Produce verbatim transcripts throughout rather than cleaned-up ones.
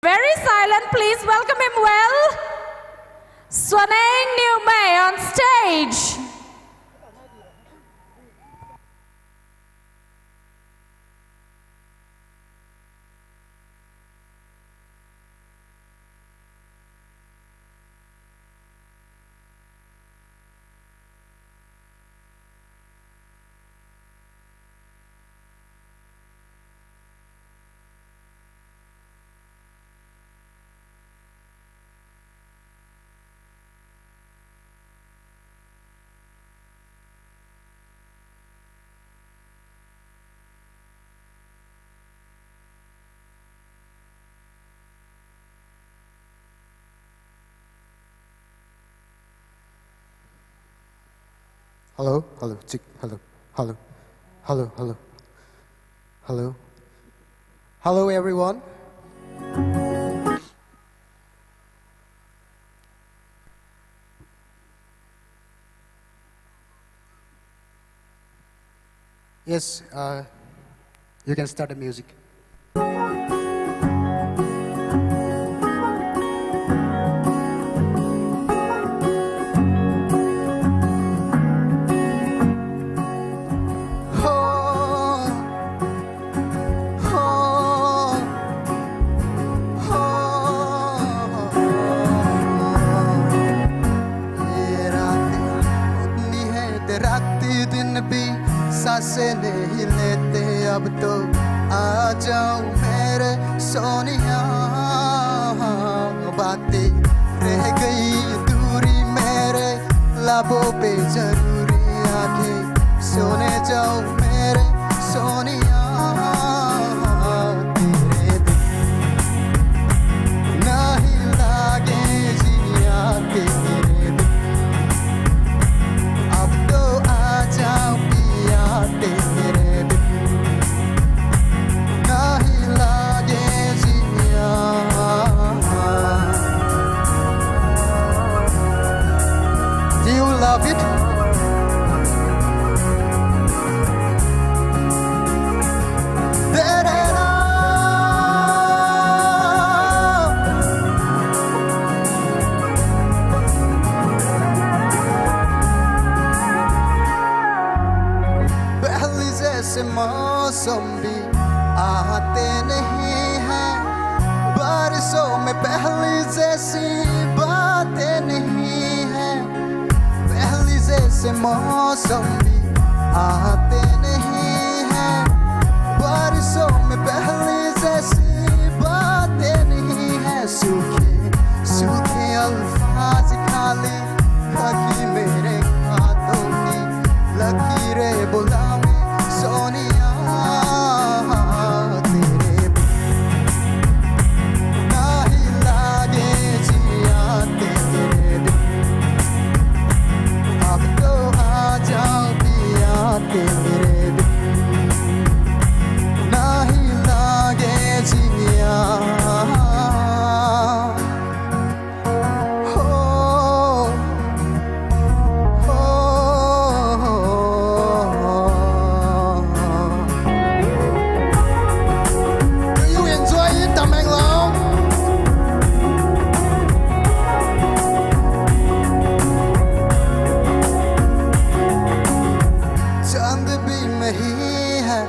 Very silent, please welcome him well. Suaneng Niwmei on stage. Hello, hello, check, hello, hello, hello, hello, hello, hello, everyone. Yes, uh, you can start the music. ये रात उतनी है, तेरा दिन भी सांसें नहीं लेते। अब तो आ जाओ मेरे सोनिया, बातें रह गई दूरी मेरे लबों पे जरूरी। आंखें सोने जाओ मेरे सोनिया, तेरे बिन नहीं लागे जिया तेरे बिन। अब तो आ जाओ पिया तेरे बिन नहीं लागे जिया। Do you love it? पहली जैसे मौसम भी आते नहीं है, बारिशों में पहली जैसी बातें नहीं है। पहली जैसे मौसम भी आते नहीं है, बारिशों में पहली जैसी बातें नहीं है। सूखे सूखे अल्फाज खाली, बाकी मेरे हाथों की लकीरें बुलावे सोनिया, तेरे बिन नहीं लागे जिया तेरे बिन। अब तो आ जाओ पिया तेरे बिन नहीं लागे जिया। Do you enjoy it, Tamenglong? चांद भी नहीं है,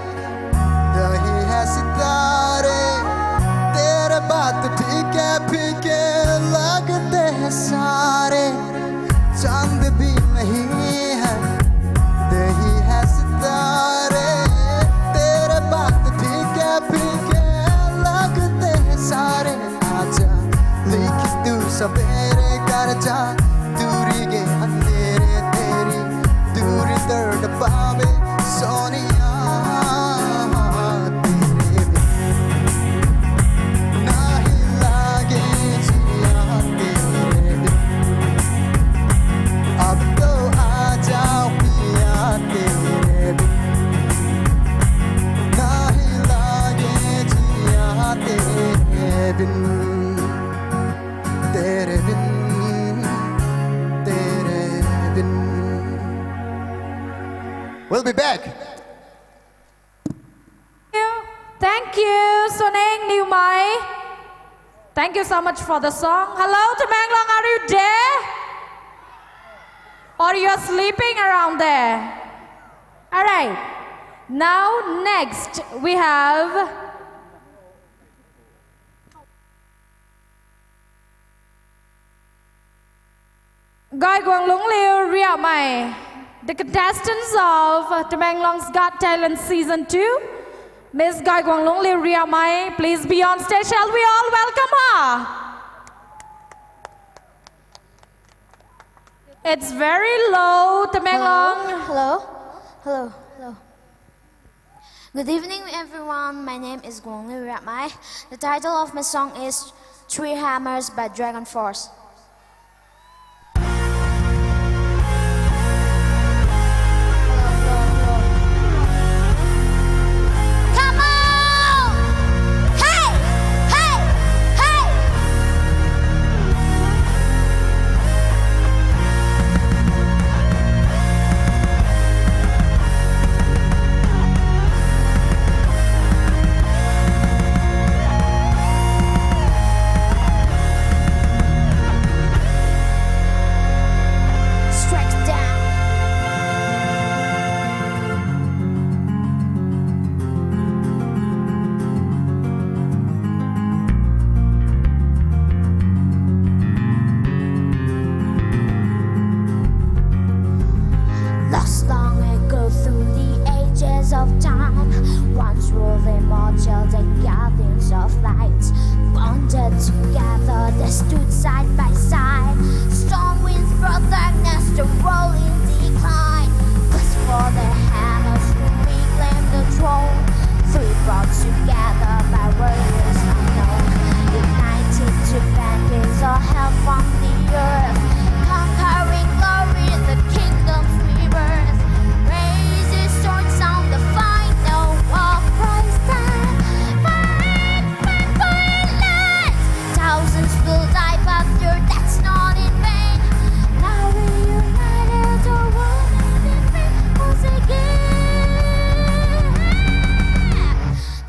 नहीं है सितारे, तेरे बात फीके फीके लगते हैं सारे। चांद भी नहीं है, नहीं है सितारे, तेरे बात फीके फीके लगते हैं सारे। आजा लिख तू सवेरे कर जा, दूरी के अंधेरे तेरी दूरी दर्द पावे सोनिया, तेरे बिन नहीं लागे जिया तेरे बिन। अब तो आ जाओ पिया तेरे बिन नहीं लागे जिया तेरे बिन। तेरे बिन, तेरे बिन। We'll be back. Thank you, Suaneng Niwmei. Thank you so much for the song. Hello, Tamenglong, are you there? Or you're sleeping around there? All right. Now, next, we have Gaiguang Lungli Riamei, the contestants of Tamenglong's Got Talent Season two. Miss Gaiguang Lungli Riamei, please be on stage. Shall we all welcome her? It's very low, Tamenglong. Hello? Hello? Hello? Hello? Good evening, everyone. My name is Guangli Riamei. The title of my song is Three Hammers by Dragon Force. Come on! Hey! Hey! Hey! Strike down. Lost long ago through the ages of time, once ruled immortal, the guardians of light. Bonded together, they stood side by side. Storm winds brought darkness, the world in decline. Quest for the hammers to reclaim the throne. Three brought together by warriors unknown. United to vanquish all hell from the earth. Conquering glory, the kingdom's rebirth. Raise your swords on the final war, Christ time. Fight, fight for your lives. Thousands will die, but your death's not in vain. Now reunited, the world may be free once again.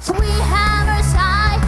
Three hammers high,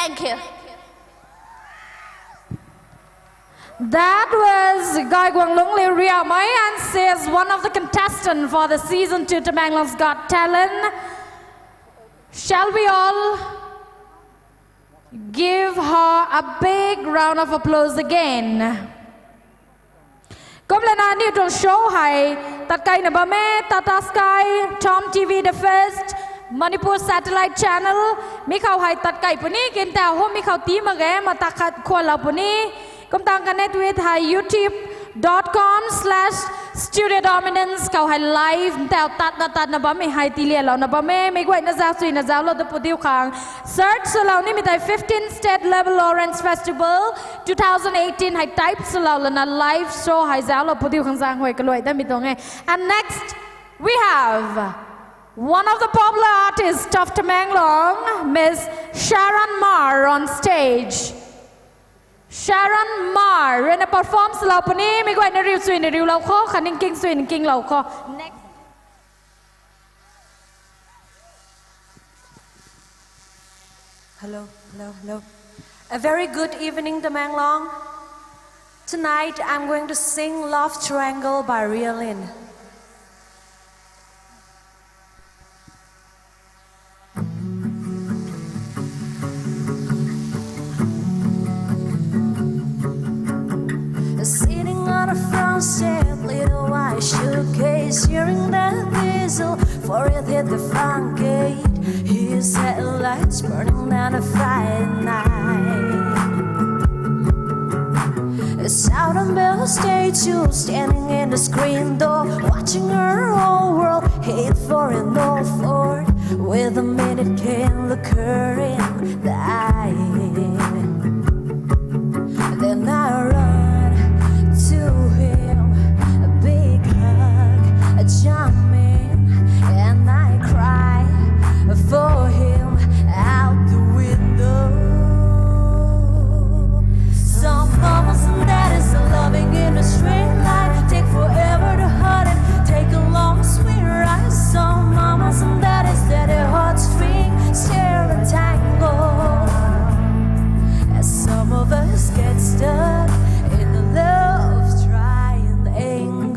Thank you. That was Gaiguanglungli Riamai, and she is one of the contestants for the season two Tamenglong's Got Talent. Shall we all give her a big round of applause again? Kumlana aniu tuang show hei tatkaina bam e, Tata Sky, Tom T V The First, Manipur Satellite Channel, mi khou hei tatkai puni, kin ta hum mi khou ti mak ge, matak khat khwanlou puni. Kumtang connect with hei youtube dot com slash studio dominance khou hei live ntau tatna tatna bammei hei tilialouna bam e, mei guayna zau suina zauclou ta pu diu khang. Search swlou nimei tei fifteen State Level Lawrence Festival two thousand eighteen hei type swlou lana live show hei zauclou pu diu khang zaeng huay kaluai damei tuang e. And next, we have one of the popular artists of Tamenglong, Miss Sharon Mar on stage. Sharon Mar, ruina perform swlou puni, mei guayna riu suina riulou kho, khatni king suina kinglou kho. Next. Hello, hello, hello. A very good evening, Tamenglong. Tonight, I'm going to sing Love Triangle by Realin. Sitting on a front step, little white suitcase, hearing the whistle, before it hit the front gate. His headlights burning down a Friday night. Southern Belle statue standing in the screen door, watching her whole world hit for an old fort. With a minute came the curtain die. Then I run to him, a big hug, a jump in, and I cry for him out the window. Some mamas and daddies are loving in a straight line, take forever to hurt and take a long sweet ride. Some mamas and daddies that their heartstrings tear and tangle. As some of us get stuck in the love triangle.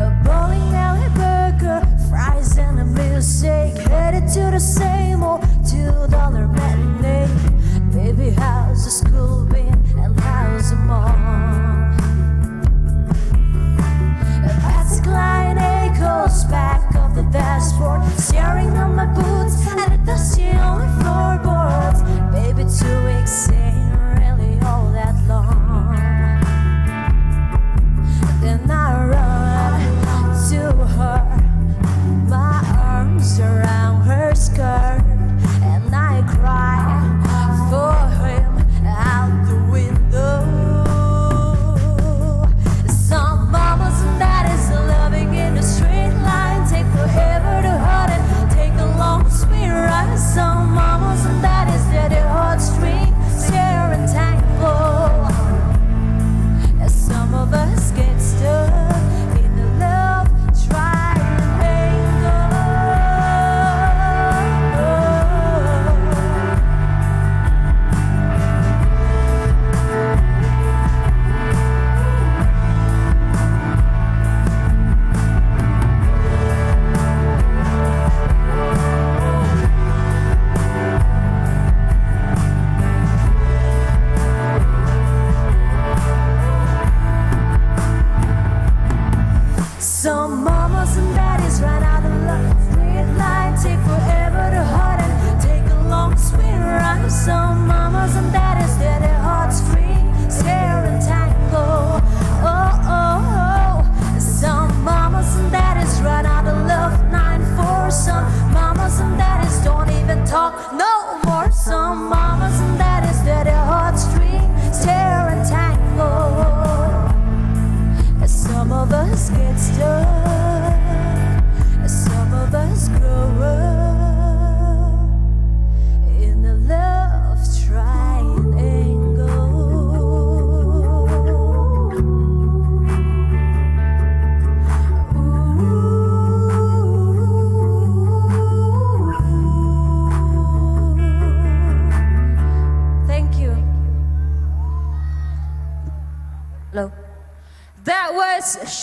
A bowling alley, burger, fries and a milkshake, headed to the same old two dollar matinee. Baby, how's the school been and how's the mom? Plastic line echoes back of the dashboard, staring at my boots and the dusty on the floorboards. Baby, two weeks ain't really all that long. Then I run to her, my arms around her skirt, and I cry for him out the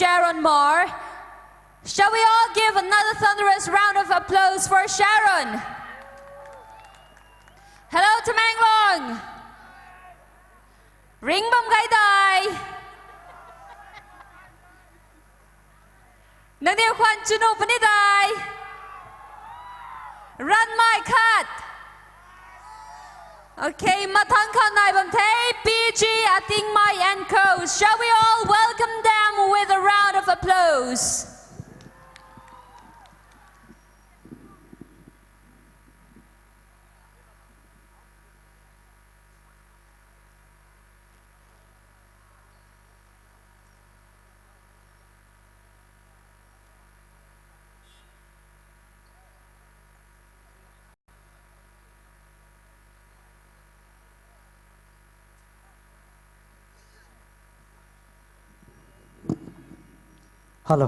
Sharon Mar. Shall we all give another thunderous round of applause for Sharon? Hello, Tamenglong. Ringbam Gaidai. Nangniw khwan chunu puni dai. Ranmei khat. Okay, mathang khat nai bam the, P G Atingmei and Co. Shall we all welcome them with a round of applause? Hello.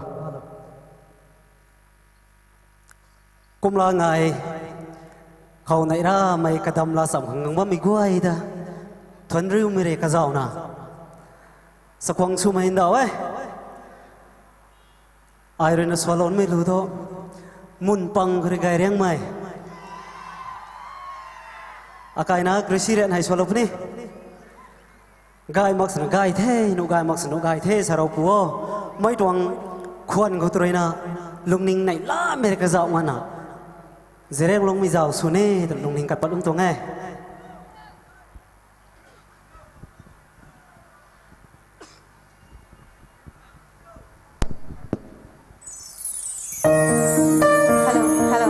Kumla ngai khou neih ramei kadam la cham khang ngang bammei guay ta thuanc riumei rui kazauhna chakhwang swmei ndauh e. Ai rui na sualonmei lu thu, mun pang khou rui gay riangmei, akaina Christian hei sualou puni. Gay mak swna gay the, nuh gay mak swna nuh gay the, sa rou pu o. Mei tuang khwan khou tu rui na lungning neih lamei rui kazauh nganvna, Zeliangrongmei zauh sw ni twna lungning kat pat lung tuang e. Hello, hello.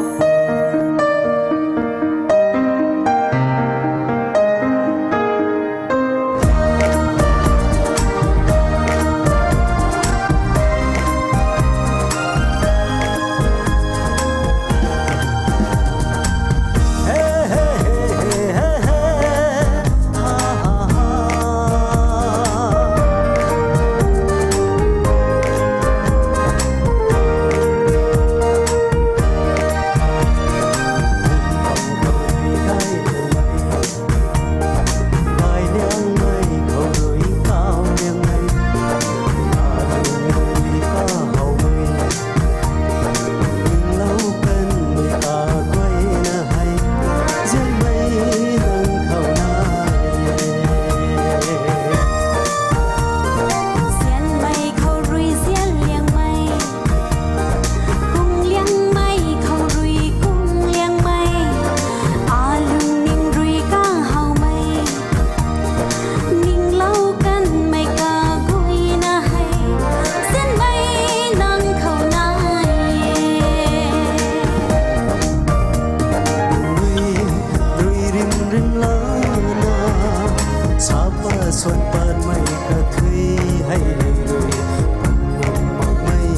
Zianmei khou rui zian liangmei, kung liangmei khou rui kung liangmei, alungning rui kahowmei, ninglou kanmei kaguayna hei, zianmei nang khou nai e. Rui rim rim lana, sapa suan patmei kathui hei rui, pum mak mei,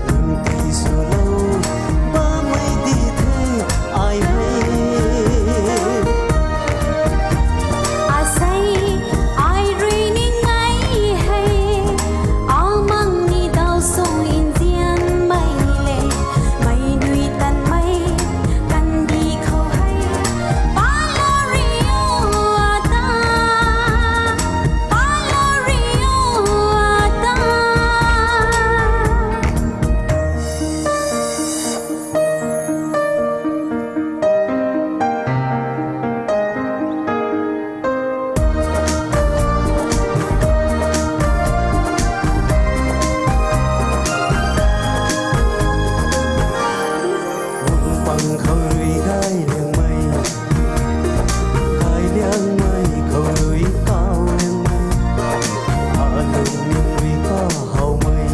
nang ti swlou, bammei di the, ai hei. Asei, ai rui ning ai hei, amang ni daw sung nzianmei le, mei nui tanmei, kandih khou hei, pa lou ri o ata, pa lou ri o ata. Pang khou rui gay liangmei, gay liangmei khou rui kau liangmei, alungning rui kahowmei,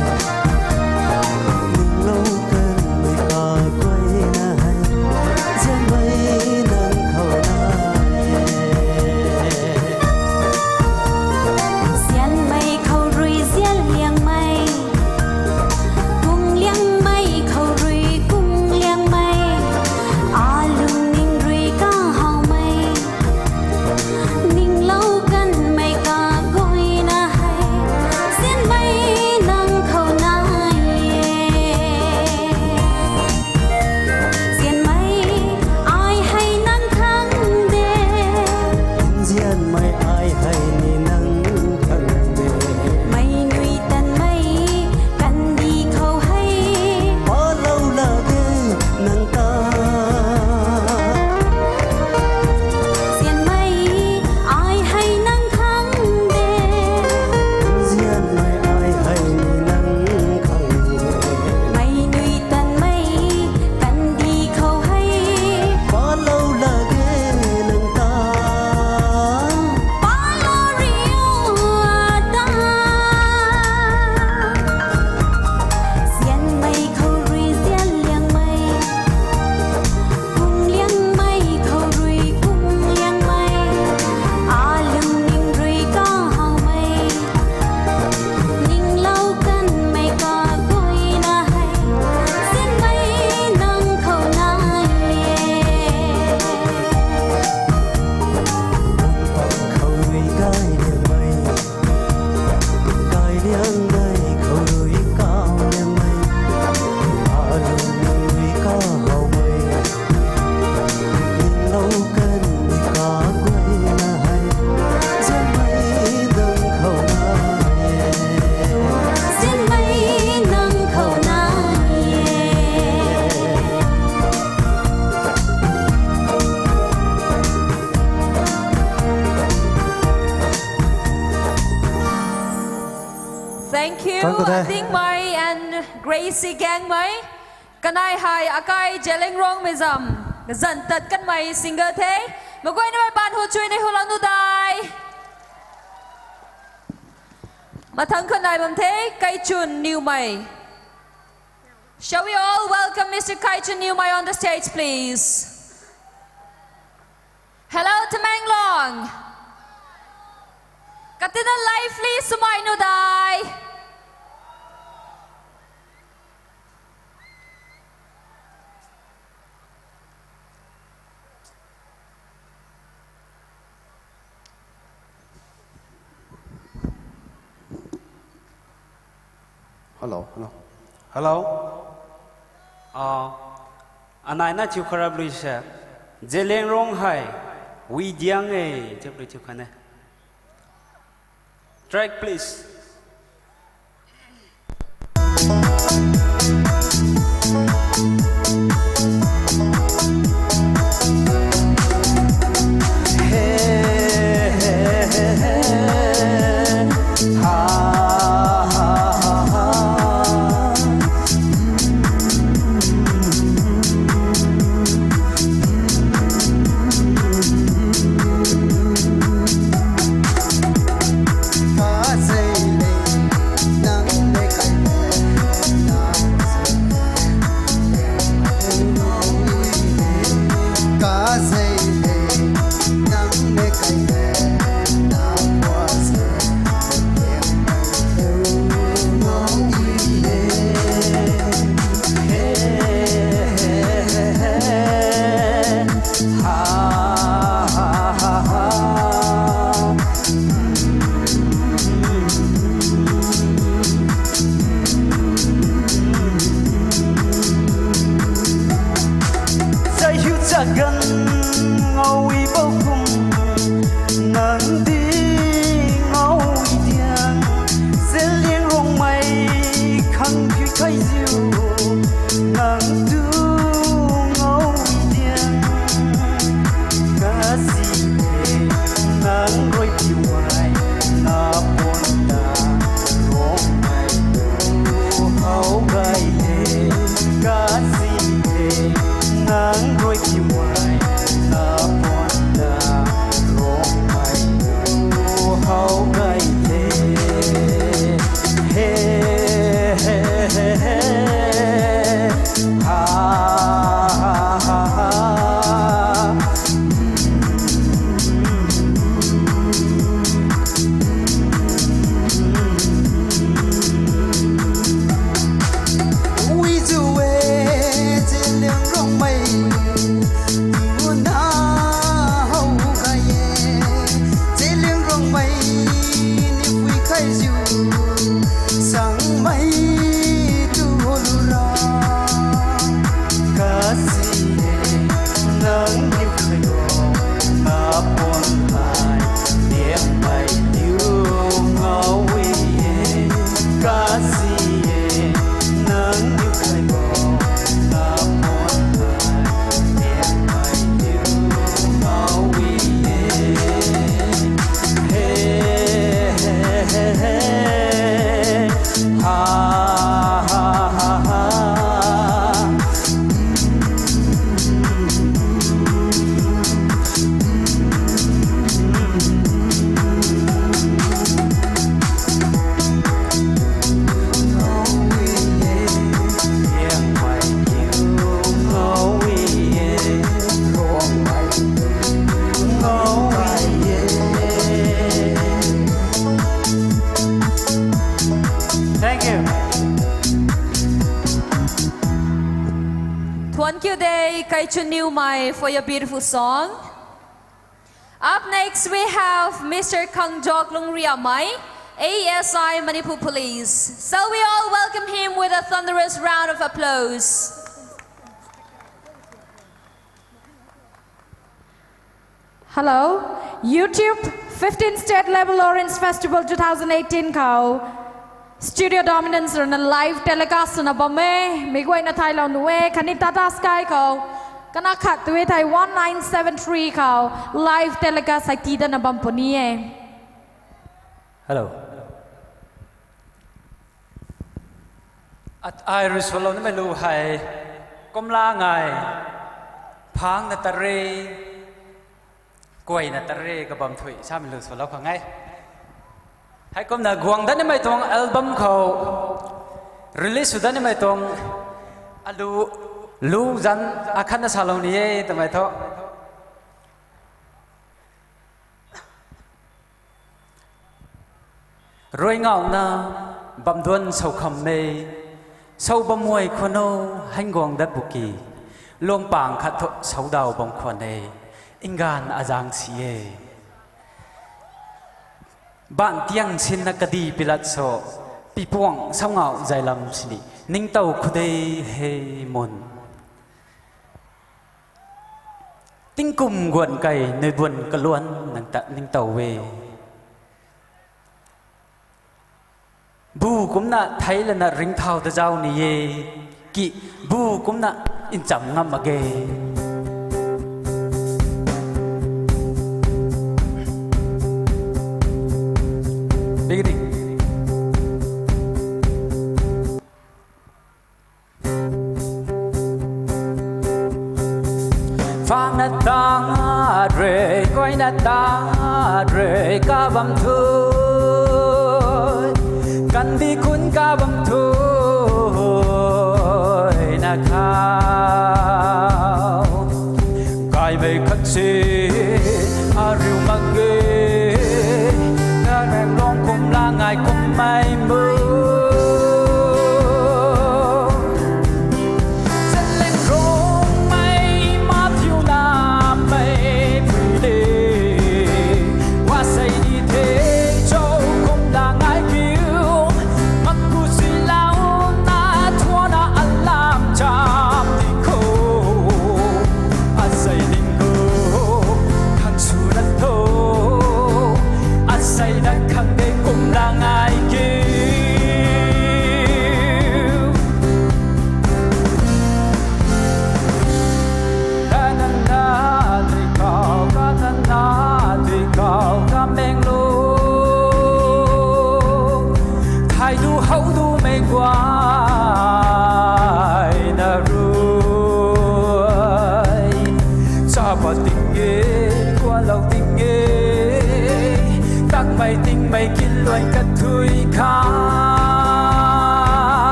ninglou kanmei kaguayna hei, zianmei nang khou nai e. Zianmei khou rui zian liangmei, kung liangmei khou rui kung liangmei, Pu Atingmei and Gracie Gangmei. Kanei hei akai Zeliangrongmei zam zan tat kanmei singer the. Maguayna mei paan hu chuy ni hu lou nu dai. Mathang khanai bam the, Kaichun Niwmei. Shall we all welcome Mister Kaichun Niwmei on the stage, please? Hello, Tamenglong. Katina lively swmei nu dai. Hello, hello. Hello. Ah, anei na thiu kharap lui se. Zeliangrong hei, Widiang e, tip lui thiu khan e. Track, please. Zai hiu chagan ngau i bou kum, nang di ngau i diang, Zeliangrongmei khang kiu thai ziu, nang tu ngau i diang. Kasi e, nang rui piu ai, na pon ta, Rongmei tu hau gay e. Kasi e, nang rui piu ai, na pon ta, Rongmei tu hau gay e. He, he, he, he, he. Ha, ha, ha, ha. Ui zu e, Zeliangrongmei, tu na hau gay e, Zeliangrongmei, ni pui kai ziu, sangmei tu lu ra. Kasi e, nang niw khailou, na pon ai, Liangmei niw ngau e. Kasi e, nang niw khailou, na pon ai, Liangmei niw ngau e. He, he, he, he, he. Ha, ha, ha, ha. Thank you. Thank you, Kaichun Niwmei, for your beautiful song. Up next, we have Mister Khangjok Lungriamei, A S I Manipur Police. So we all welcome him with a thunderous round of applause. Hello, YouTube fifteen State Level Orange Festival two thousand eighteen khou Studio Dominance rui na live telecast na bam e, mei guayna thailou nu e, khatni Tata Sky khou, kana khat tu e thei one nine seven three khou, live telecast hei tii dat na bam puni e. Hello. At ai rui swlou nimei lu hei, kumla ngai, phangna tare, kuayna tare kabam thui samei lu swlou khang e. Heikumna guang dat nimei tuang album khou release sw dat nimei tuang alu lu zan akhatna salou ni e twmei thu. Rui ngauna bamduan sou kham e, sou bam muai khwan o, hang guang dat buki, luangpang khat thu sou daw bam khwan e, nganv azang si e. Baanc tiang sinna kadi pilat so, pipuang sou ngau zailam sini, ningtow khou de he mun. Tingkum guan kei nui buan kaluan nang ta ningtow e. Bu kumna thei lana ringcthau ta zau ni e, ki bu kumna ncham ngam mak ge. Beginning. Phangna tare, kuayna tare kabam thu, kandih khun kabam thu, na khou kaimei khat si ariu mak ge, na rang long kumla ngai kummei mu. Zenleng rongmei mathiuna mei pui de, wa sei ni the cho kumla ngai kiu, mak ku si lau na thuana alam cham di kho. Asei ning ko, khang sw na tho, asei na khang de kumla ngai kiu. Tanana dui khou, tanana dui khou, kameng lu. Thai du hou du mei guay na rui. Chapa ting e, gualou ting e, takmei tingmei kinluan kathui khou.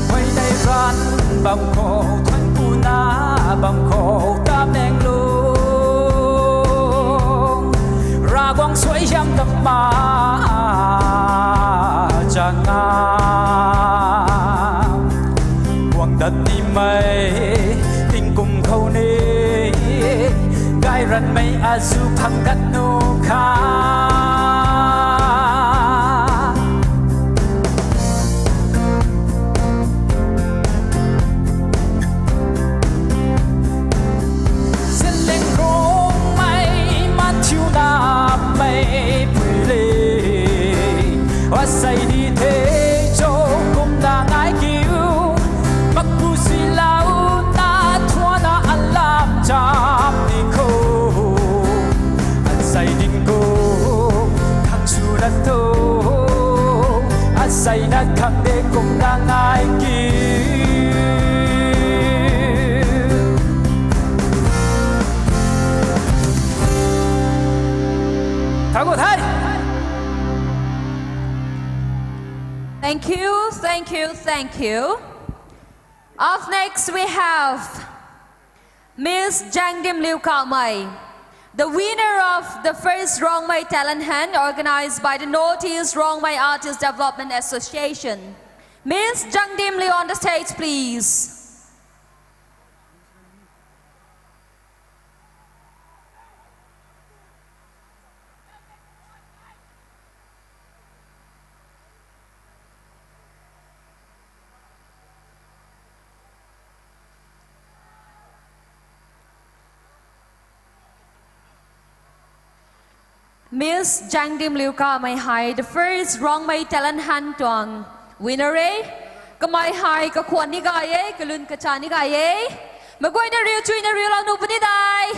Huayney ran bam khou, thuan kuna bam khou, tameng lu. Ravguangc suai hiam tam ma chang a. Guang dat nimei tingkum khou ni, gay ranmei azu phang dat nu kha. Zenleng rongmei mathiuna mei pui le, asei ni the cho kumna ngai kiu, mak ku si lau na thuana alam cham ni kho. Asei ning ko, khang sw na tho, asei na khang de kumna ngai kiu. Thank you, thank you, thank you. Up next, we have Miss Jangdimliu Kamei, the winner of the first Rongmei Talent Hunt organized by the Northeast Rongmei Artist Development Association. Miss Jangdimliu on the stage, please. Miss Jangdimliu Kamei hei, the first Rongmei Talent Hunt tuang winner e. Kamei hei kakhwan ni gay e, kalun kacha ni gay e. Meic guayna riu chuina riulou nuh puni dai.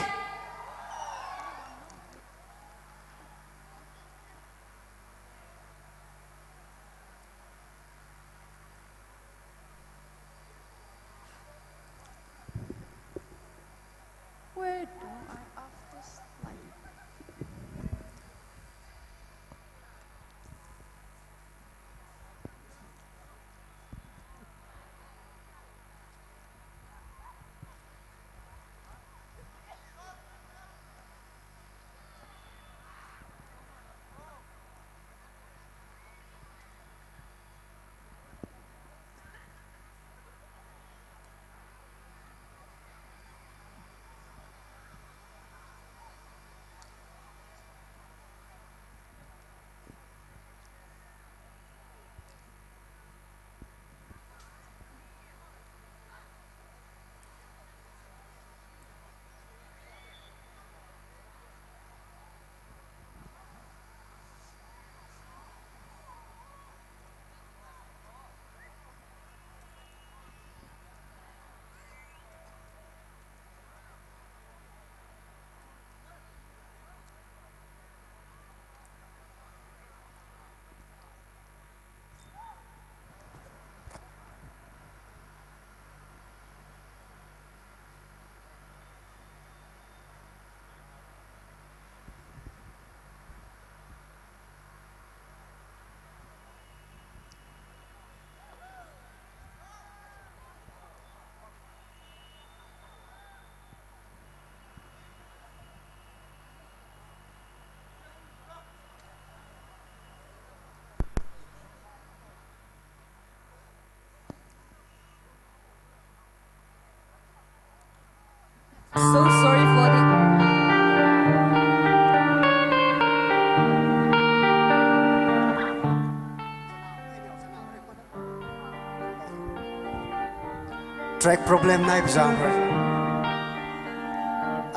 Track problem nai pui zaeng rui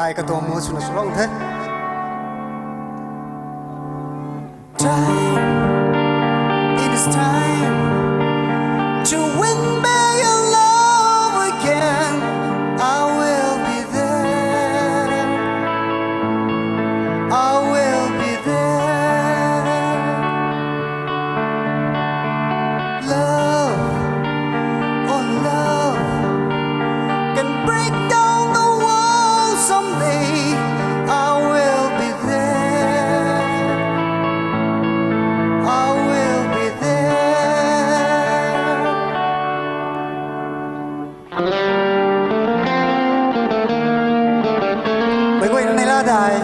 ai katuang mood swna swlou the. Time, it is time to win back your love again. I will be there. I will be there. Love, oh love, can break down the wall someday. I will be there. I will be there. Mei guayna neihla dai.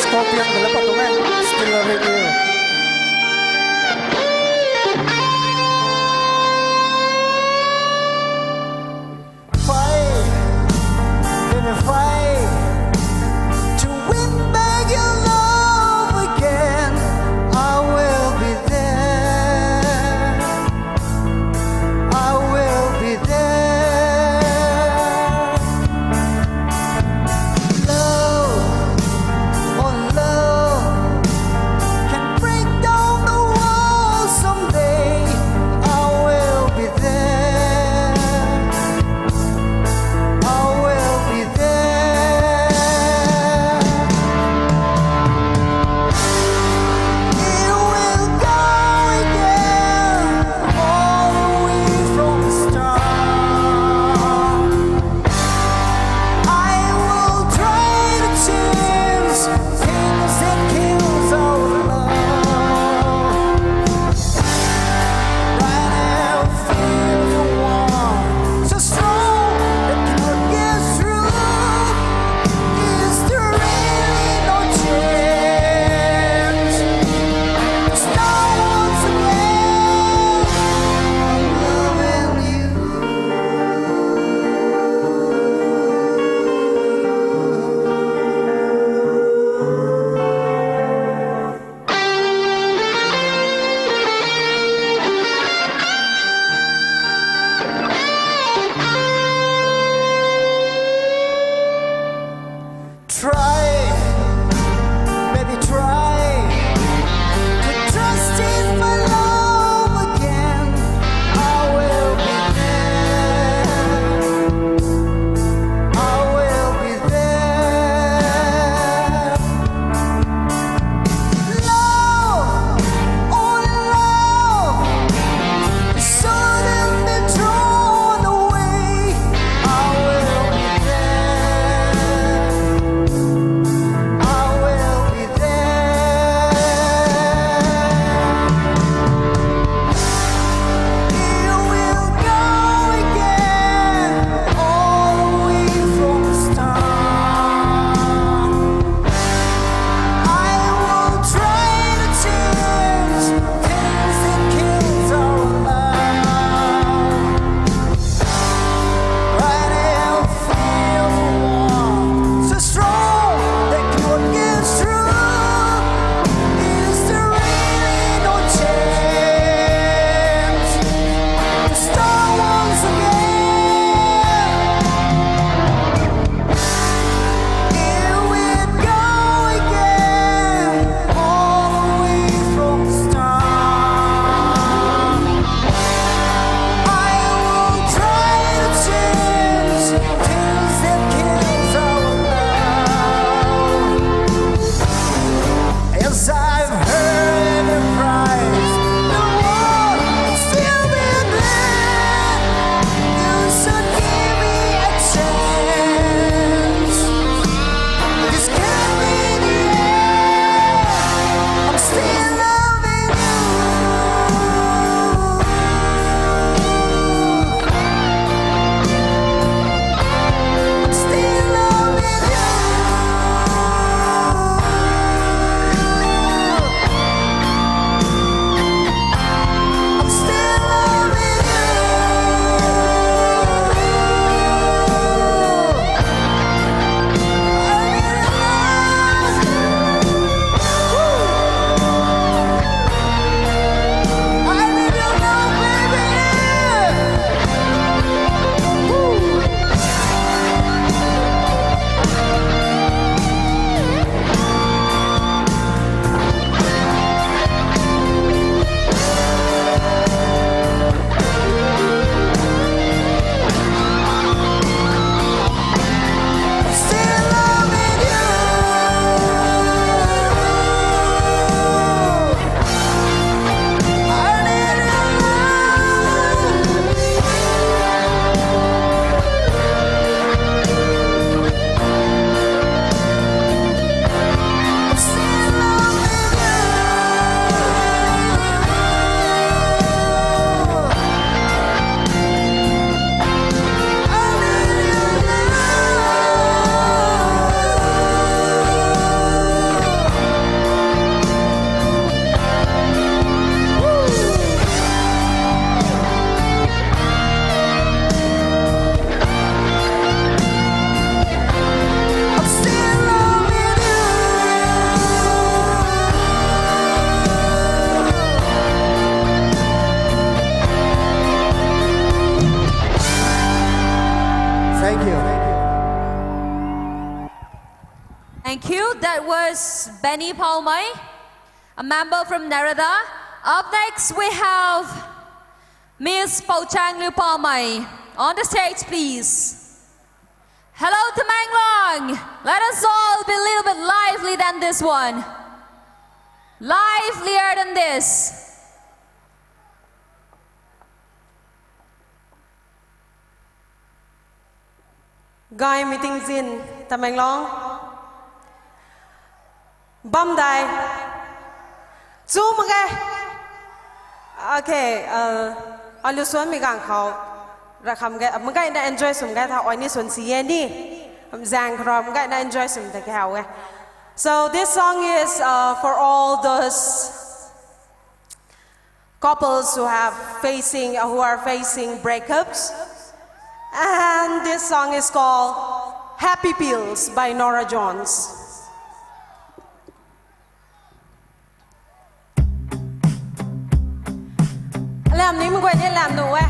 Scorpion ta la pat tuang e. Still loving you. Fight, gonna fight to win back your love again. I will be there. I will be there. Love, oh love, can break Benny Paomei, a member from Nerada. Up next, we have Miss Pouchang Liu Paomei. On the stage, please. Hello, Tamenglong! Let us all be a little bit lively than this one. Livelier than this. Gay meeting zin, Tamenglong. Bam dai. Chu mak ge. Okay, uh, alu suanmei ganv khou. Rakham ge, mak ge na enjoy swm ge tha, ai ni suan si e ni. Zaeng khou mak ge na enjoy swm ta kau e. So this song is, uh, for all those couples who have facing, who are facing breakups. And this song is called Happy Pills by Norah Jones. Lam ni mei guay ni lam nu e.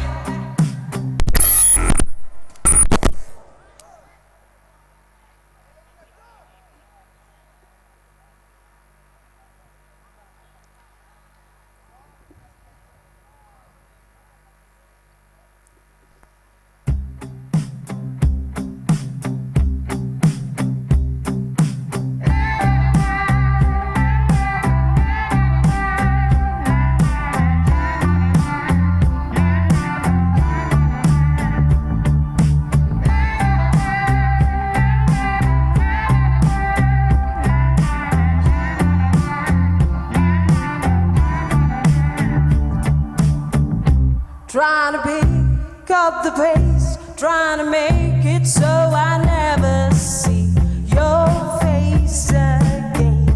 Trying to pick up the pace, trying to make it so I never see your face again.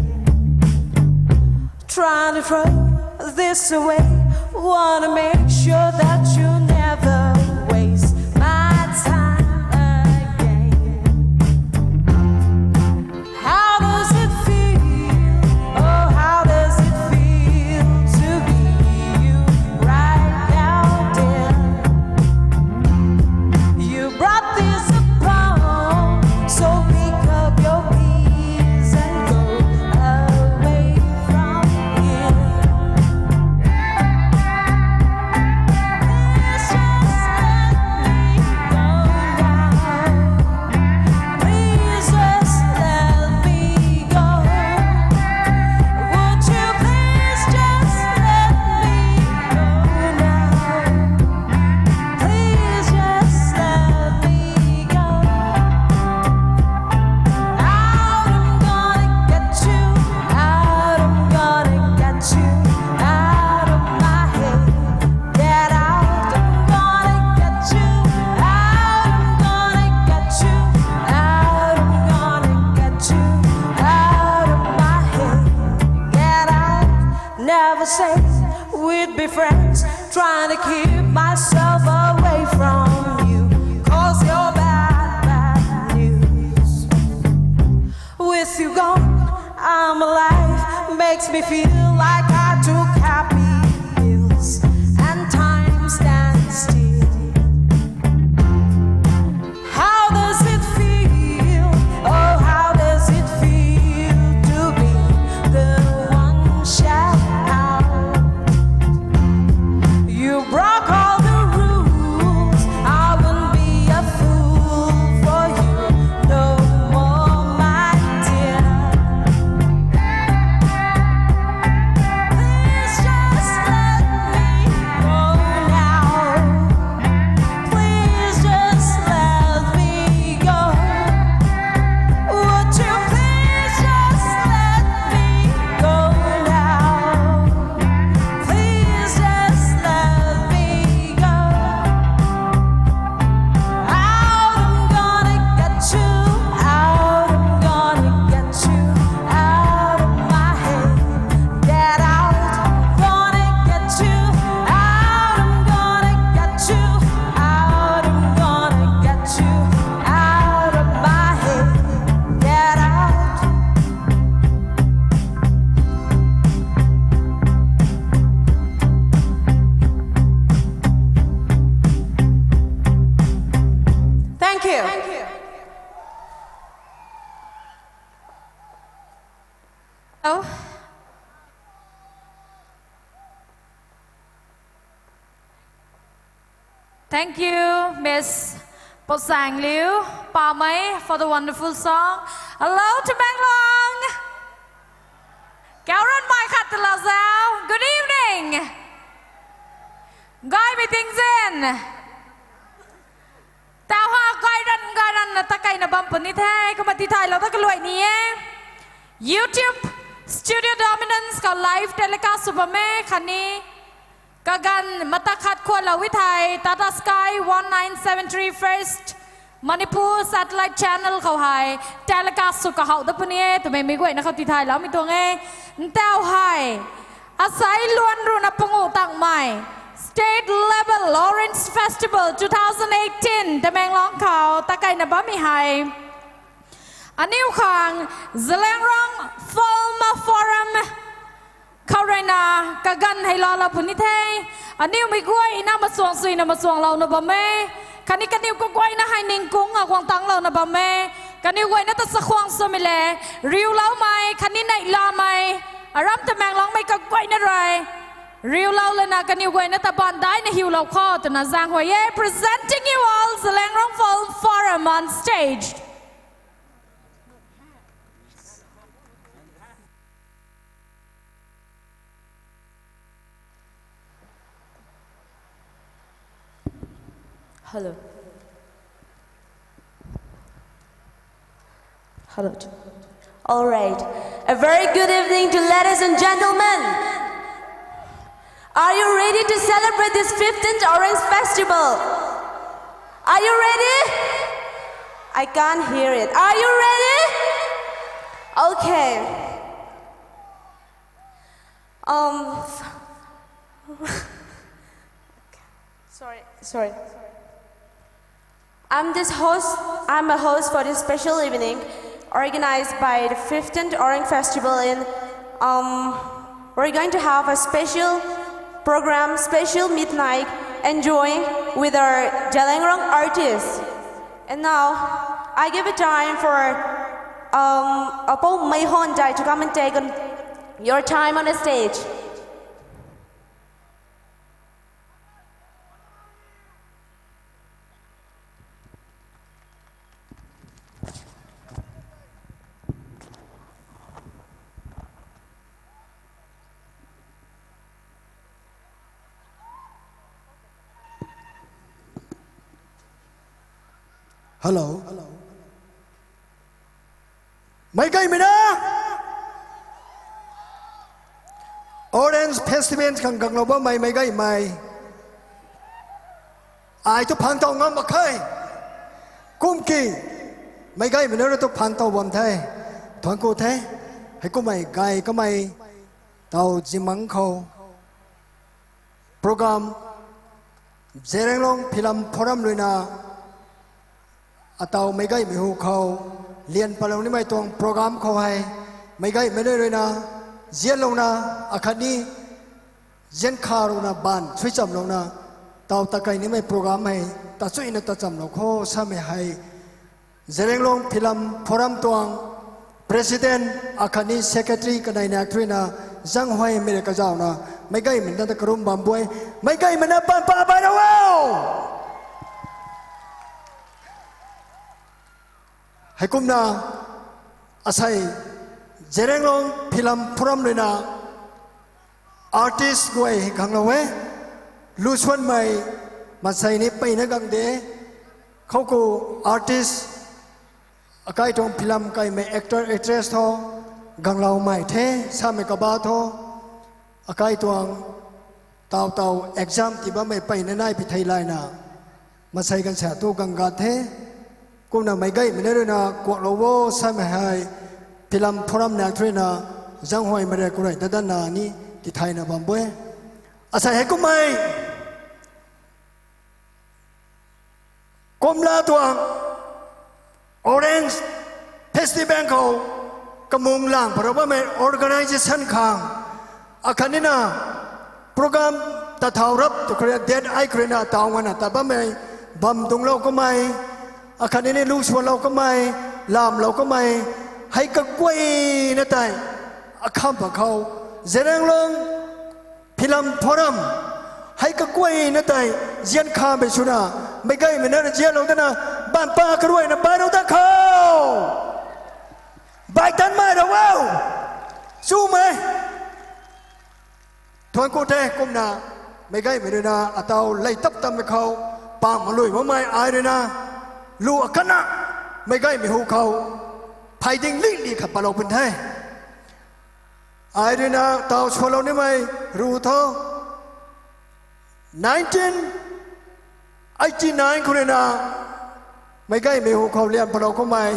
Trying to throw this away, wanna make sure that you never waste my time again. How does it feel? Oh, how does it feel to be you right now, dear? You brought this upon, so pick up your keys and go away from here. Please just let me go now. Please just let me go. Would you please just let me go now? Please just let me go. Out, I'm gonna get you. Out, I'm gonna get you. Out of my head. Get out, I'm gonna get you. Out, I'm gonna get you. Out, I'm gonna get you. Out of my head. Get out. Never said we'd be friends. Trying to keep myself away from you. 'Cause you're bad, bad news. With you gone, I'm alive. Makes me feel like I took happy pills and time stands still. How does it feel? Oh, how does it feel to be the one shut out? You broke all the rules. I wouldn't be a fool for you no more, my dear. Hello. Thank you, Miss Posang Liu Pamei, for the wonderful song. Hello, Tamenglong. Kauran mai khat tala zau. Good evening. Gay meeting zin. Tau ha gay ran gay ran na ta kaina bam puni the, kumna tithaylou ta kaluai ni e. YouTube Studio Dominance khou live telecast sw bam e khatni kaganv mata khat khualou e thei Tata Sky one nine seven three First Manipur Satellite Channel khou hei telecast sw kahouh da puni e twmei mei guayna khou tithayloumei tuang e. Ntau hei, asei luan runa panguh tangmei State Level Orange Festival two thousand eighteen Tamenglong khou ta kaina bammei hei aniu khang Zeliangrong Film Forum khou ruina kaganv hei laalou puni the. Aniu mei guayna machuang suina machuanglouna bam e. Khatni kaniw kaguayna hei ningkung a guang tanglouna bam e. Kaniw guayna ta chakhwang swmei le, riuloumei khatni neihlamei, aram Tamenglongmei kaguayna rui riulou lana kaniw guayna ta baanv daina hiulou kho twna zaenghuay e. Presenting you all Zeliangrong Film Forum on stage. Hello. Hello. All right. A very good evening to ladies and gentlemen. Are you ready to celebrate this fifteenth Orange Festival? Are you ready? I can't hear it. Are you ready? Okay. Um, sorry, sorry. I'm this host. I'm a host for this special evening, organized by the fifteenth Orang Festival. In um, we're going to have a special program, special midnight enjoying with our Zeliangrong artists. And now, I give it time for um, Apo Meihon Dai to come and take on your time on the stage. Hello. Meicgaymei na Orange Festival khang ganglou bammei meicgaymei, ai tu phang tow ngam mak khe. Kumki meicgaymei na rui tu phang tow bam the. Thuanc ku the. Heikummei gay kamei taw zimangc khou program Zeliangrong Film Forum ruina ataw meicgaymei hu khou lian palou nimei tuang program khou hei meicgaymei nunc ruina zianlouna akhatni zian kha ruina baanv suichamlouna taw takei nimei program hei tachuina tachamlou kho samei hei Zeliangrong Film Forum tuang President akhatni Secretary kanei nak thuina zanghuaymei rui kazauhna meicgaymei na ta karum bam bu e. Meicgaymei na paan pa bai ra o. Heikumna asei Zeliangrong Film Forum ruina artist guay ganglou e. Lusuanmei maansei ni peyna gang de. Khou khou artist akai tuang film kaimei actor actress tho gangloumei the samei kaba tho akai tuang taw taw exam tii bammei peyna nai pi thei layna maansei ganvsa tu gang gat the. Kumna meicgaymei na ruina kuaklou o samei hei Film Forum nak thuina zanghuaymei rui kurei dadanna ni tithayna bam bu e. Asei heikummei kumla tuang Orange Festival khou kamung lang parou bammei organisation khang akhatnina program ta thau rap tu khou rui date ai khou ruina taw ngana ta bammei bam dungclou kamei akhatnini lu suanlou kamei lamlou kamei hei kaguayna tei Akham pa khou, Zeliangrong Film Forum hei kakuayna tei zian khamei swna, meicgaymei na zianlou dana, bampa karuayna bailou dat khou, bai tanmei ra o, chumei thuan ku the. Kumna meicgaymei rui na ataw lei tap tammei khou, pam malui bammei ai rui na, lu akhatna meicgaymei hu khou phey ding lingli khat patlou pun the. Ai rui na taw swlou nimei ru tho, nineteen eighty nine khou rui na meicgaymei hu khou lian patlou kummei,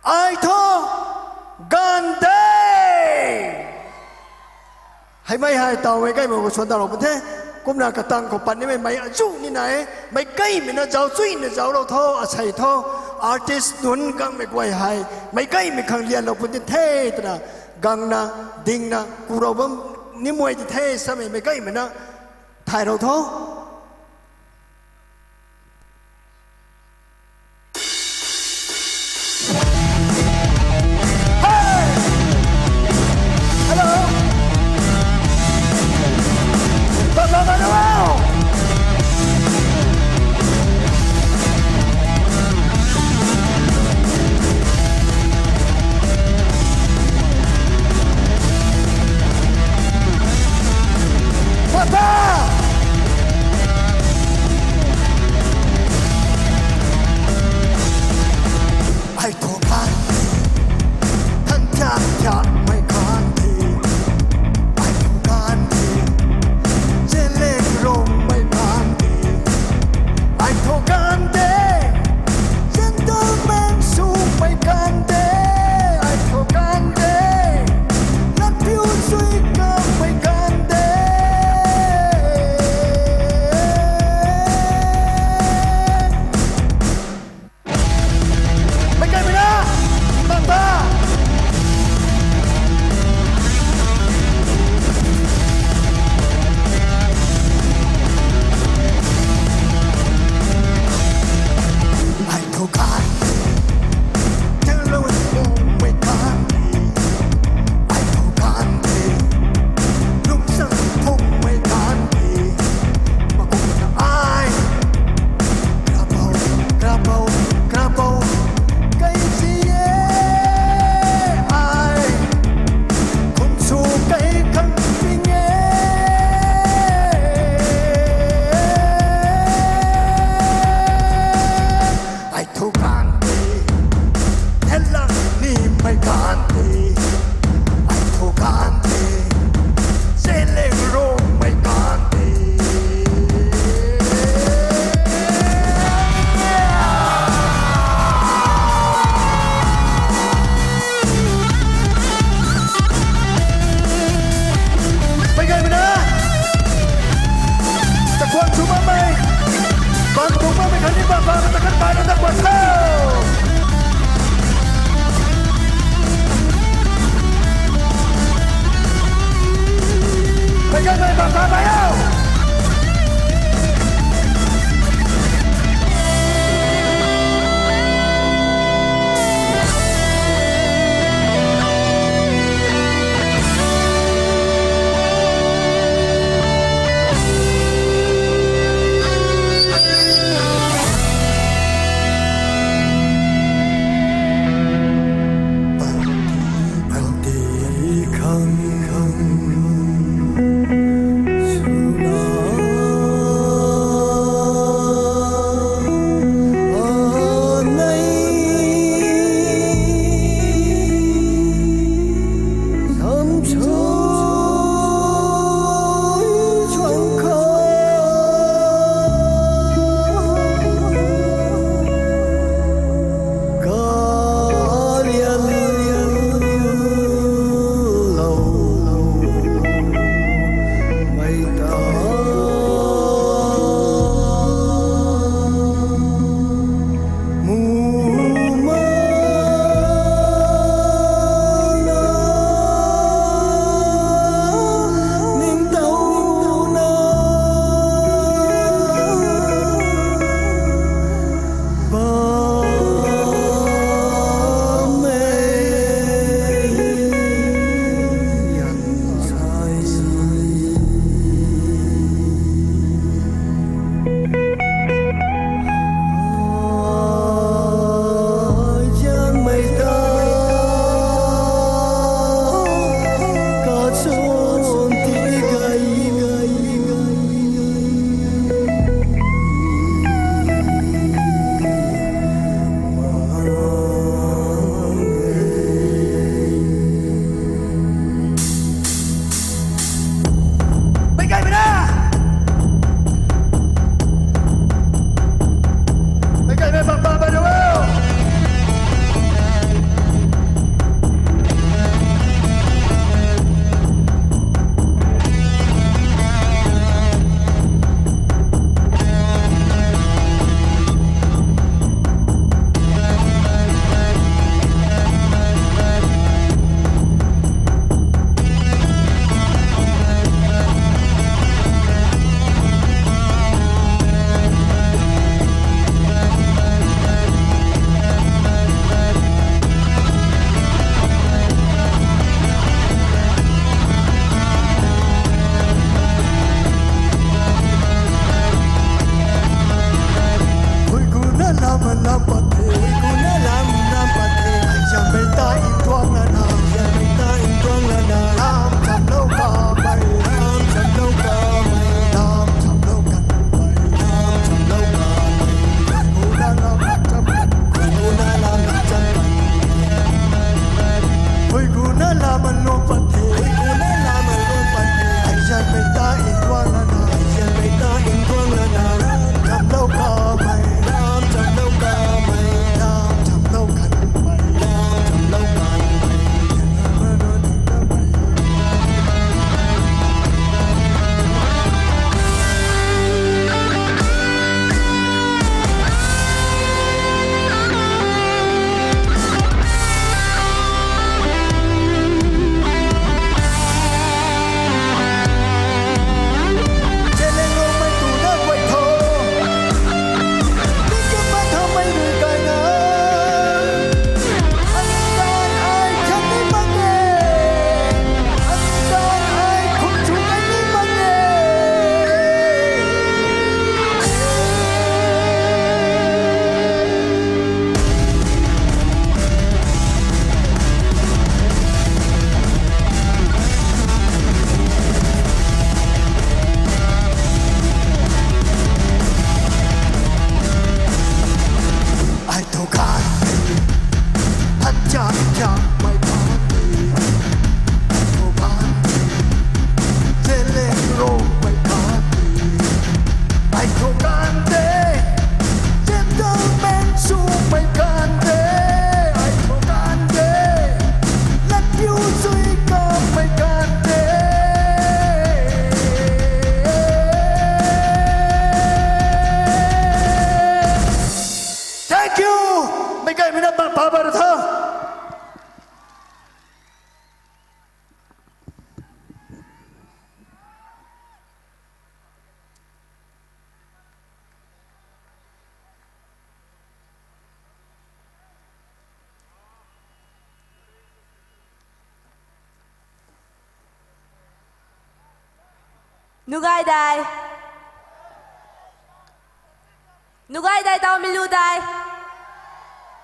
Ai thu gaanv de, heimei hei taw meicgaymei khou swan dalou pun the. Kumna katang khou pat nimei mei azuh ni nai e. Meicgaymei na zauc chuyna zauclou tho, asei tho, artist nunc gangmei guay hei meicgaymei khang lianlou pun tin the twna, gangna, dingna kulou bam nimei di the samei meicgaymei na thaylou tho. Ai thu gaanv de, than thiak thiakmei gaanv de. Ai thu gaanv de, Zeliangrongmei gaanv de. Ai thu gaanv de, gentleman swmei gaanv de. Ai thu gaanv de, latpiu sui kammei gaanv de. Meicgaymei na, bampa. Ai thu gaanv de, tangloumei gaanv de. Ai thu gaanv de, lungchang phungmei gaanv de. Makumna ai, karapou, karapou, karapou, kai si e. Ai, kum sw kai khang ping e. Ai thu gaanv de, thenlak nimei gaanv de. Ai thu gaanv de, Zeliangrongmei gaanv de. Meicgaymei na, takuan sw bammei, bang tuang bammei khatni bampa ta khat bailou dat kuan tho. Meicgaymei bampa bai o. Thank you. Meic gaymei na pa pa ba ra tha. Nuh gay dai. Nuh gay dai tau milu dai.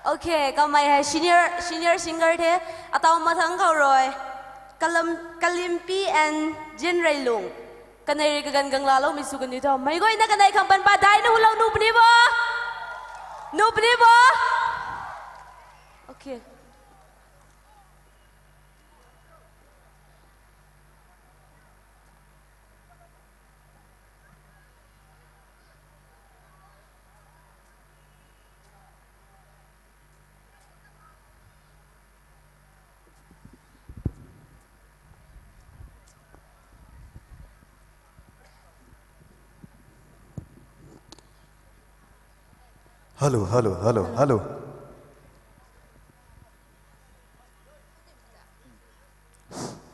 Okay, kamei hei senior, senior singer the. Atau mathang khou rui. Kalam, Kalimpi and Jinreilung. Kanei rui kaganv ganglaloumei sw kaniw tho. Meic guayna kanei khang pan pa dai na hulou nuh puni bo. Nuh puni bo. Okay. Hello, hello, hello, hello.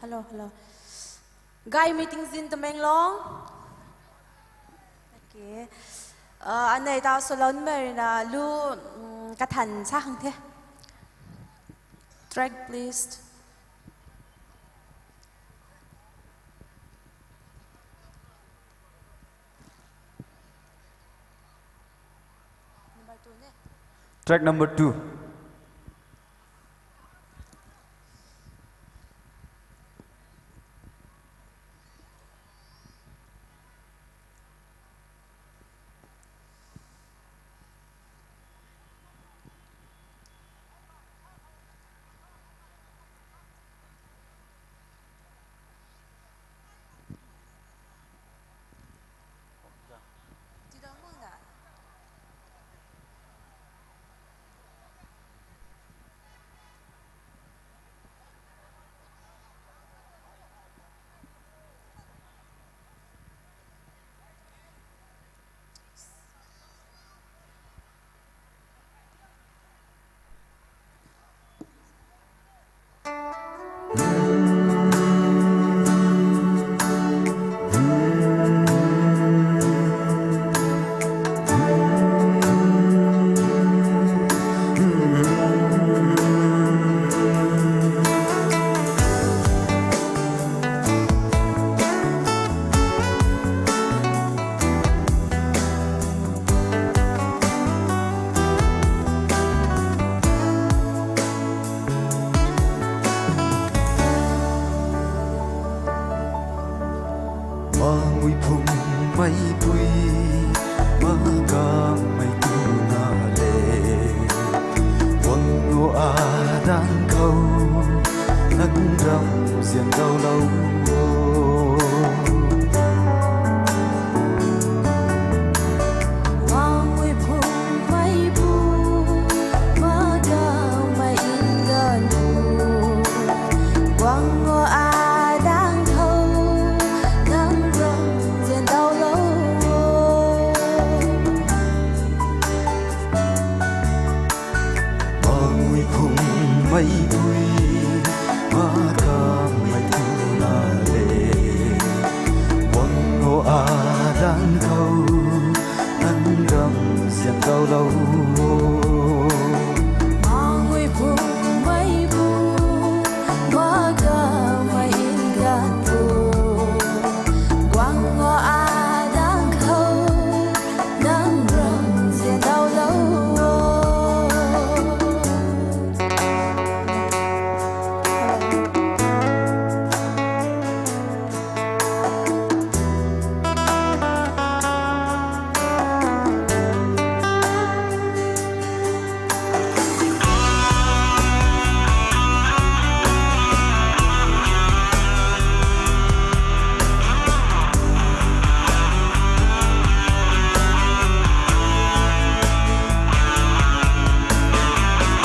Hello, hello. Gaymei tingzin Tamenglong. Okay. Uh, anei ta salon mei na lu, mm, kathan sa khang the. Track, please. Number two ne? Track number two. Mangui phung mei pui, magam mei tu na le. Wang o adan khou, Nang ram zian daulou o. Mangui phung mei bu, makamei nganv bu, guang o adang khou, nang ram zian daulou o. Mangui phung mei bui, makamei tu na le, guang o adang khou, nang ram zian daulou o. Mangui phung mei bu, makamei nganv bu, guang o adang khou, nang ram zian daulou o.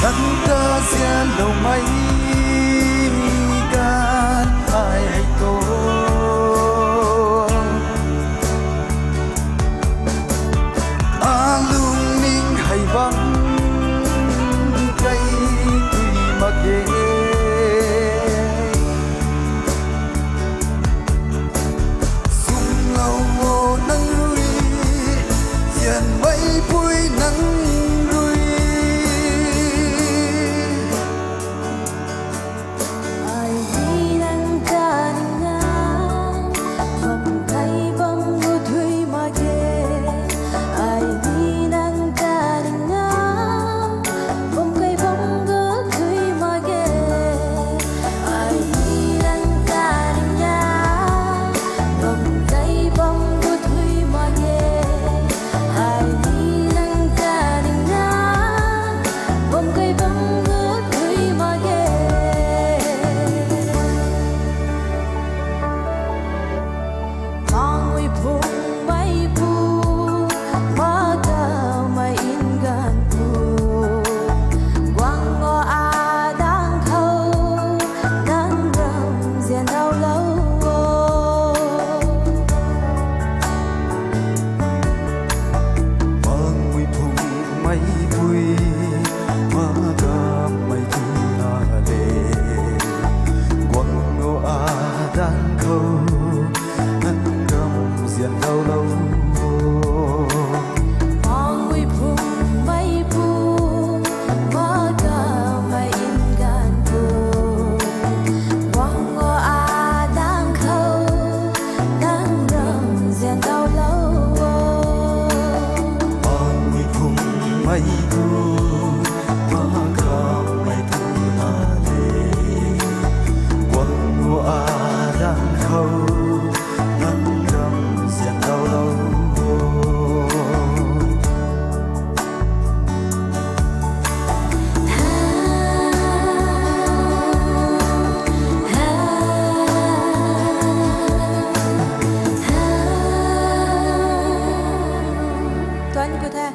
Nang ta zianloumei ganv ai hei tu, alungning hei bam kei tui mak ge. Sumlou o nang rui, zianmei pui nang rui. Ai ni nang ta ning na, bam kei bam gu tui mak ge. Ai ni nang ta ning na, bam kei bam gu tui mak ge. Ai ni nang ta ning na, bam kei bam gu tui mak ge. Ai ni nang ta ning na, bam kei bam gu tui mak ge. Mangui phung mei bu, makamei nganv bu, guang o adang khou, nang ram zian daulou o. Mangui phung mei bui, makamei tu na le, guang o adang khou, nang ram zian daulou o. Mangui phung mei bu, makamei nganv bu, guang o adang khou, nang ram zian daulou o. Mangui phung mei bu, makamei tu na le, guang o adang khou, nang ram zian daulou o. Tuan khou the.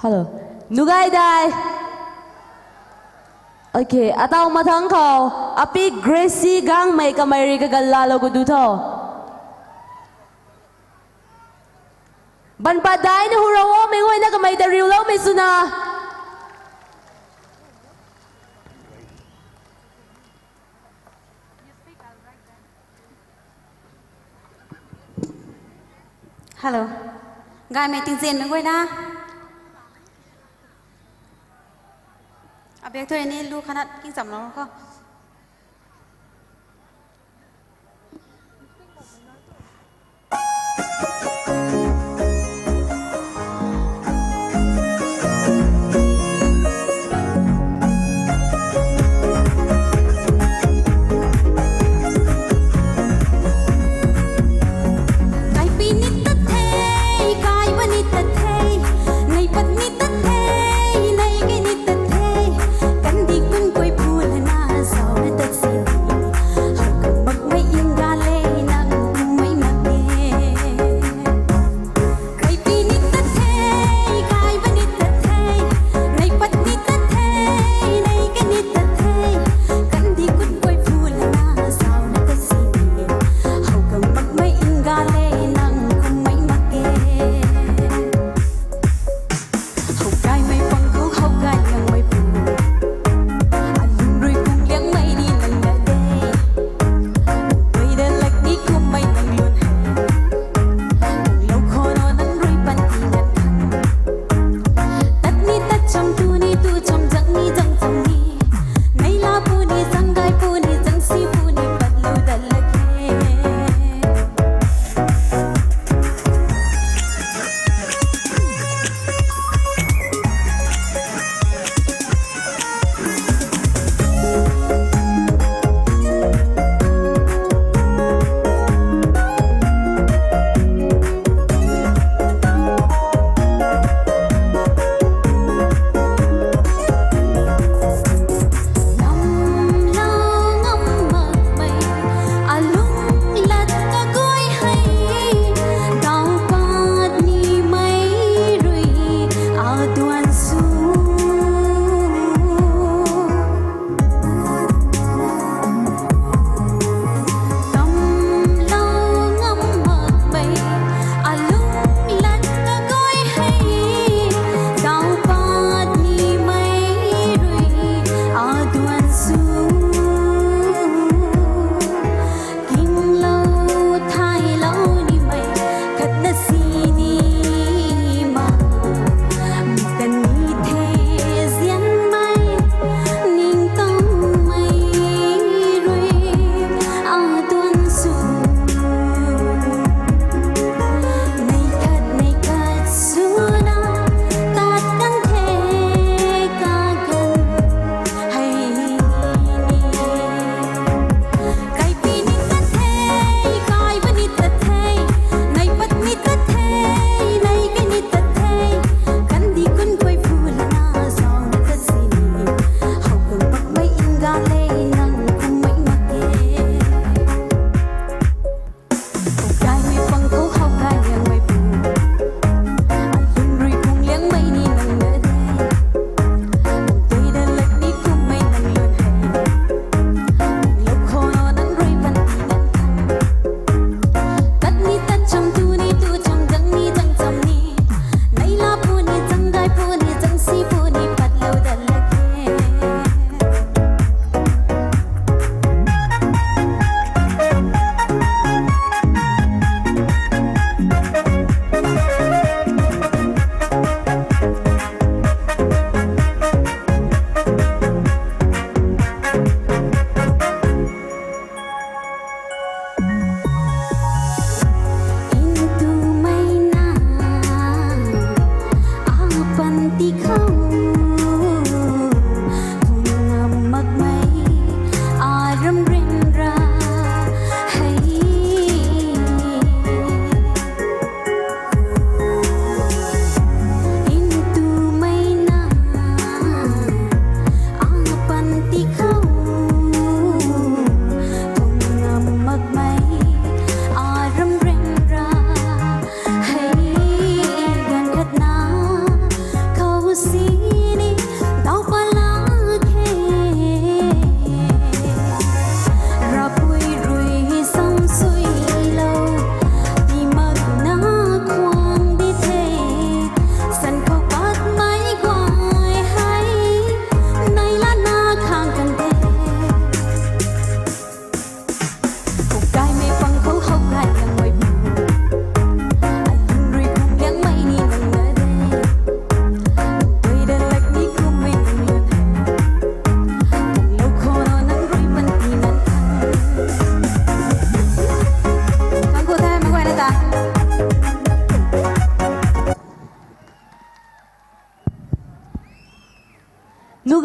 Hello. Nugai dai. Okay, atau mathang khou, api Gracie Gangmei kamei rui kagal laalou khou du tho. Banpat daina hu ra o, meic guayna kamei ta riuloumei swna. Hello. Gaymei tingzin meic guayna. Abe Thu ni lu khanat king chamlou kho. Kaipi ni tat the, kaiba ni tat the, neipat ni tat the, neige ni tat the, kandih kun kuai phu lana zau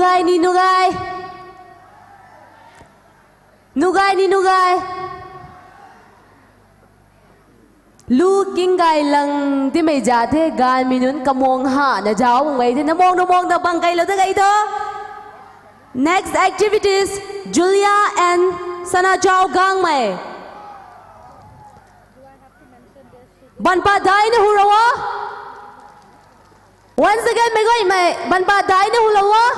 Ai ni nugay. Nugay ni nugay. Lu king gay lang timei ja the, ganv mi nunc kamang hana zauc bang gay the, namang namang na bang gay lou da gay tho. Next activities, Julia and Sana Chao Gangmei. Banpa dai na hu rou o. Once again, mei guaymei, banpa dai na hu lou o.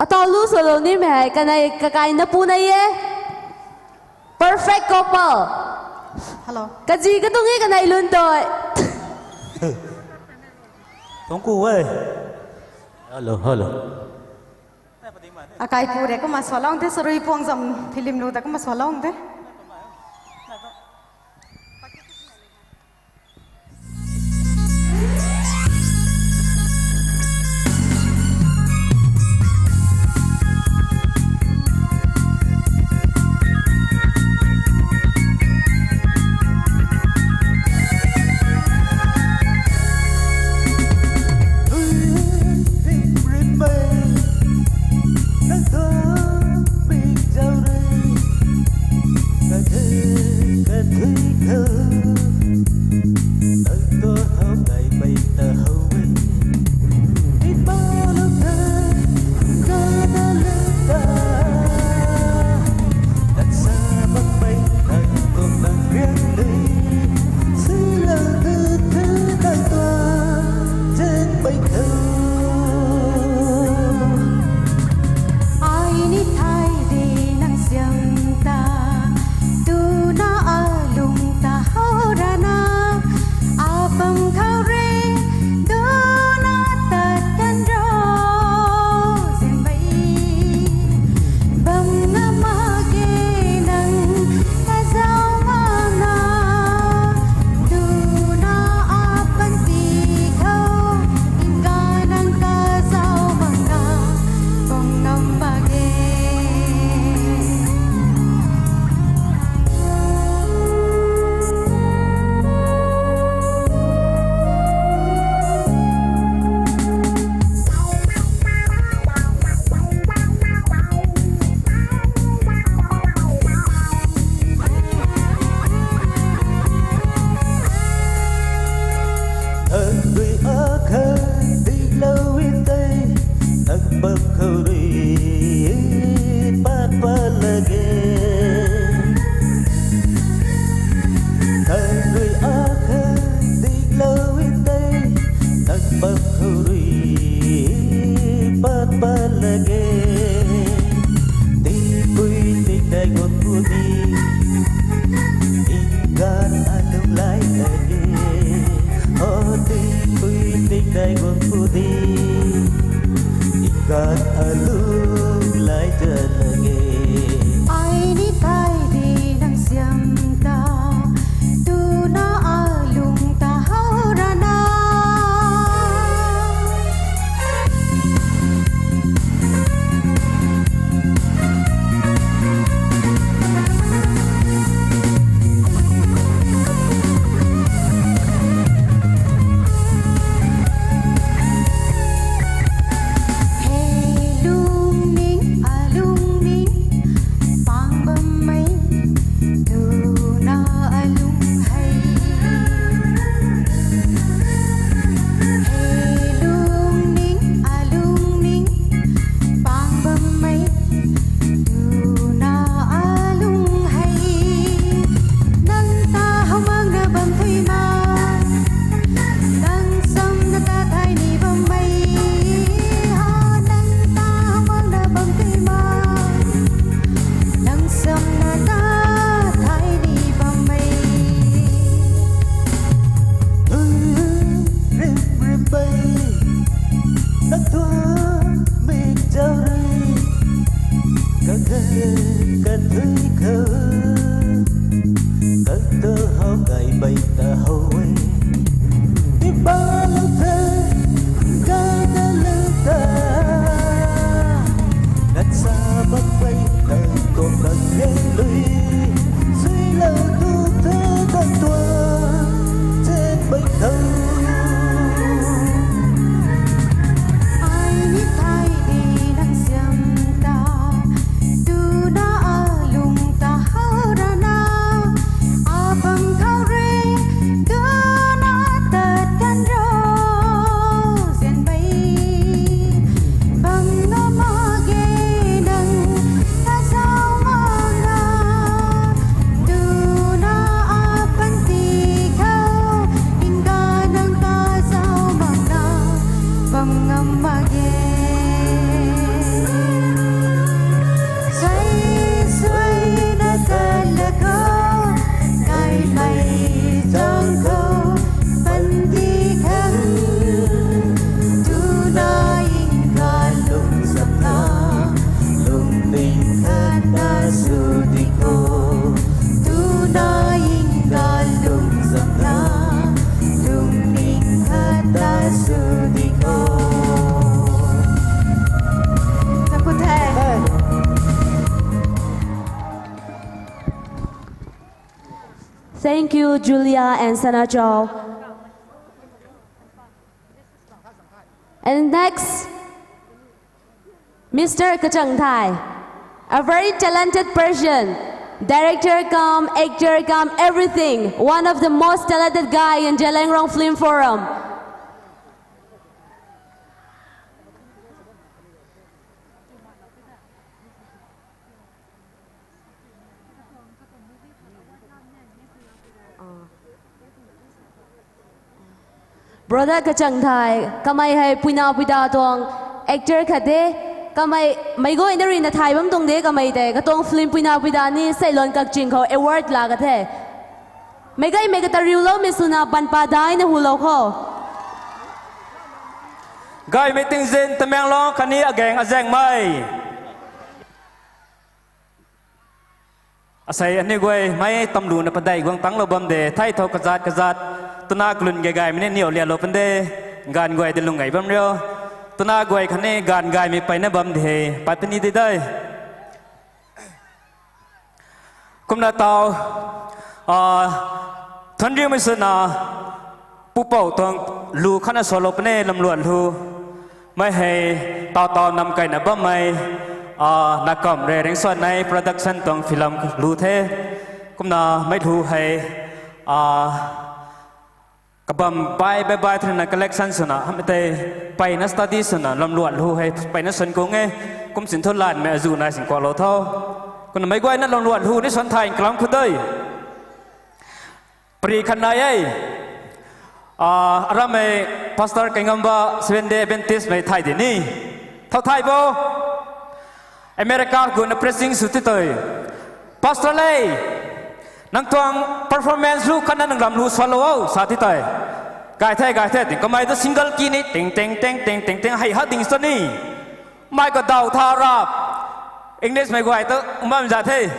Atau lu solo nimei hei, kanei kakai na pu nai e. Perfect couple. Hello. Kazi katuang e kanei lun tui. Thank you e. Hello, hello. Akai pu de kumna salou the, sarui puang zam film lu ta kumna salou the. Ai ni thay di nang siam ta, tuna alung ta how rana, apam khou re, duna tat kan ro, zinmei bam nga mak ge nang kazauh mak na, tuna apanty khou, tingga nang kazauh mak na, bam ngam mak ge. Nang rui akhat diklou e tei, nang bam khou rui pat pat lak ge. Nang rui akhat diklou e tei, nang bam khou rui pat pat lak ge. Tipui tikdai guang pu di, tingganv alung lai lak ge. O tipui tikdai guang pu di, tingganv alung lai ta lak ge. Ai ni thay di nang siam ta, tuna alung ta how rana. Hei lungning, alungning, ngam mak ge. Sai suai na tan la khou, kaimei tang khou, panty khang, tuna ingga lung sapna, lungning khat ta sw di kho, tuna ingga lung sapna, lungning khat ta sw di kho. Thank you, Julia and Sana Chow. And next, Mister Kachangthai, a very talented person, director cum, actor cum, everything. One of the most talented guy in Zeliangrong Film Forum. Brother Kachangthai, kamei hei puina puida tuang actor khat de, kamei meic guayna ruina thay bam tuang de, kamei tei katuang film puina puida ni Seiluan Kakching khou award la ka the. Meic guaymei katariuloumei swna banpa daina hulou kho. Gaymei tingzin Tamenglong khatni agaeng azaengmei. Asei aniu guay mei tamluna padeih guang tanglou bam de, thei thow kazat kazat, twna kalun gay gaymei ni niw lialou pan de, gaanv guay di lung gay bam riu, twna guay khatni gaanv gaymei peyna bam de he, pat puni di de. Kumna taw, a, thuanriumei swna, pupouc tuang lu khatna salou puni lamluat lu. Mei hei, taw taw nam keyna bammei, a, Nakamv rui Ringsuannei Production tuang film lu the. Kumna mei lu hei, a, kabam bai bai bai thena collection swna, hamei tei peyna study swna, lamluat lu hei peyna swn kung e, kum sin thu lanmei azuh nai sin kuaklou tho. Kumna meic guayna lamluat lu ni swn thay kalam khou de. Pari khat nai e. A, arammei Pastor Kaingamba Seventh Day Adventistmei thay di ni. Thow thay bo. America guna preaching sw ti tei. Pastor le, nang tuang performance lu khatna nang lam lu salou o, sa ti tei. Gay the, gay the, ting kamei tu single key ni, ting, ting, ting, ting, ting, ting, hei ha ding sa ni. Mei kadaw tha rap. Englishmei guay tu, um bam za the.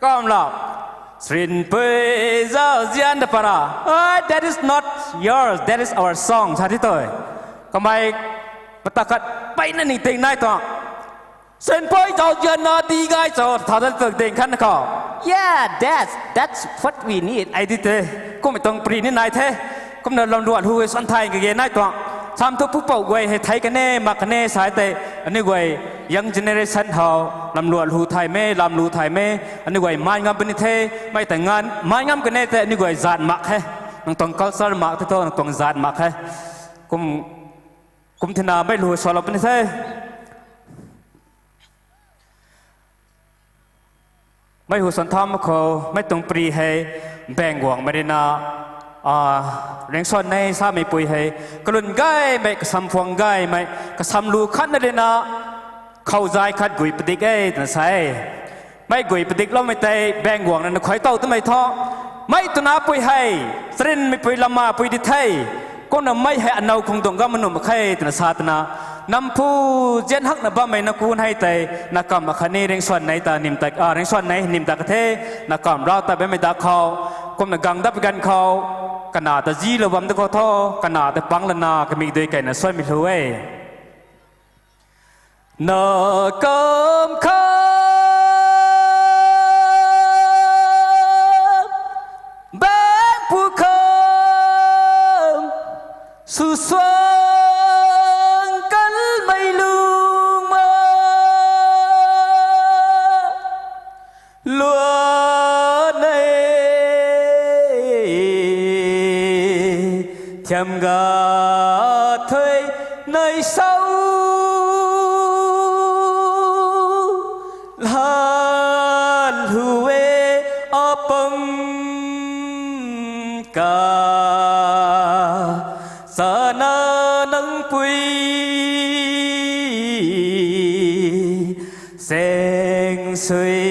Kam la. Srinpui zauzian da para. Ah, that is not yours, that is our song, sa ti tei. Kamei, pata khat, peyna ni ting nai tuang. Srinpui zauzian na di gay cho, tha ta tu ting khan khou. Yeah, that's, that's what we need. Ai di the, kummei tuang pari ni nai the. Kumna lamluat lu hei swn thay kage nai tuang. Sam thu pupouc guay hei thei kane, mak kane sa tei, aniu guay young generation hou, lamluat lu thay me, lam lu thay me, aniu guay mai ngam puni the, mei tei ngan, mai ngam kane tei aniu guay zaat mak khe. Nang tuang culture mak the tho, nang tuang zaat mak khe. Kum, kum thena mei lu salou puni the. Mei hu swn tham khou, mei tuang pari hei, baeng guangmei rina, a, Ringsuannei samei pui hei, kalun gaymei, kasam phuang gaymei, kasam lu khatna rina, khou zay khat gui padik e, twna sa e. Mei gui padikloumei tei, baeng guangna na khuay tow twmei thu, mei twna pui hei, charynmei pui lama pui di the, kumna mei hei anow khang duang ga manuh mak khe, twna sa twna, namphu zian hakna bammei na kun hei tei, Nakamv akhatni Ringsuannei ta nim ta, a, Ringsuannei nim ta ka the, Nakamv rau ta bammei da khou, kumna gang dap ganv khou, kana ta zilou bam da khou tho, kana ta pang lana kamik dui keyna suanmei lu e. Nakamv kha baengpu kham susuang kalmei lungc ma luan e. Thiam ga thuy nai sau lhan hu e apam ka sana nang pui sui.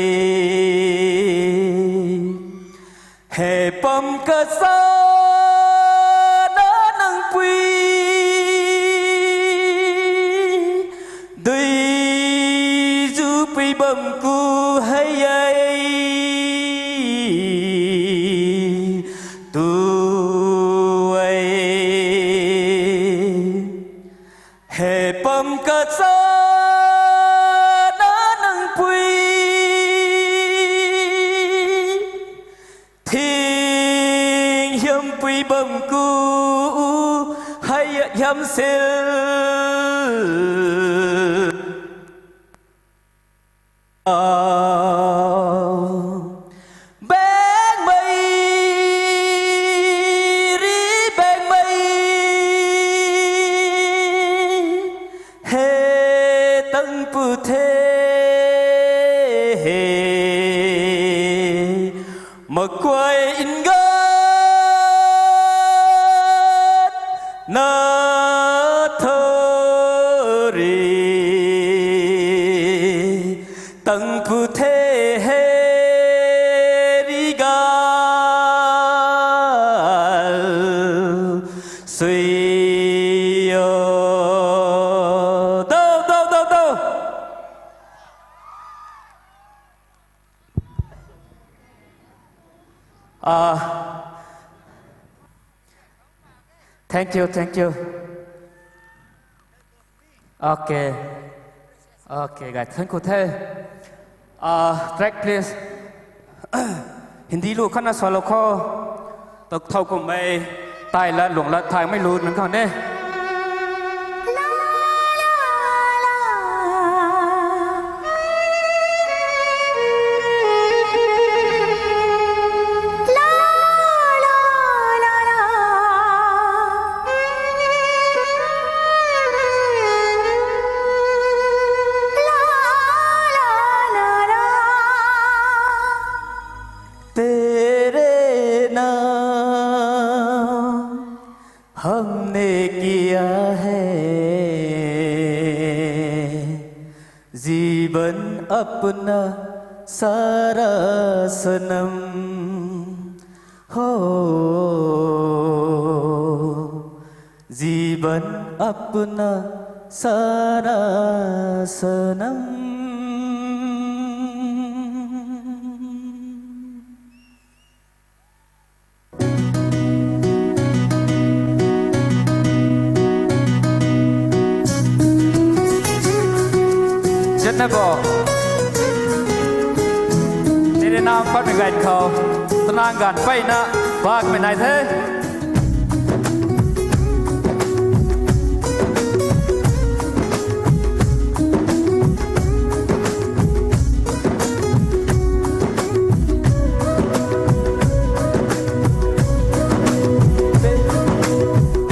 Hei pam kasa na nang pui, dui zu pui bam ku hei ai tu ai. Hei pam kasa na nang pui, thing hiam pui bam ku hei hiam sil. Bangmei ri bangmei he tang pu the he. Makuai ngat na tho ri, tang pu the he ri gal sui o. Dou, dou, dou, dou. Ah, thank you, thank you. Okay. Okay, guys, thank you the. Ah, track, please. Hindi lu khatna salou khou. Tok thau kummei, tai lat, lung lat, thaymei lu nang khang ne. तेरे नाम हमने किया है जीवन अपना सारा सनम। हो जीवन अपना सारा सनम। Jatna bo. Tere naam patmei ganv khou, tanang ganv peyna, bakmei nai the.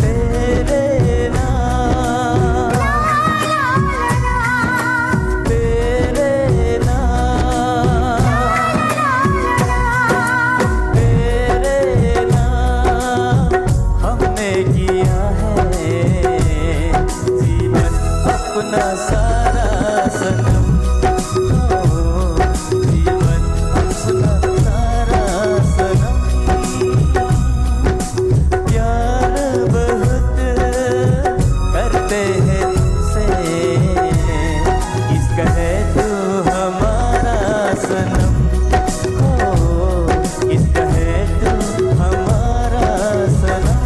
तेरे नाम, तेरे नाम, तेरे नाम हमने किया है जीवन अपना सारा सनम। हो जीवन अपना सारा सनम। प्यार बहुत करते हैं तुमसे, इसका है तू हमारा सनम। हो इसका है तू हमारा सनम।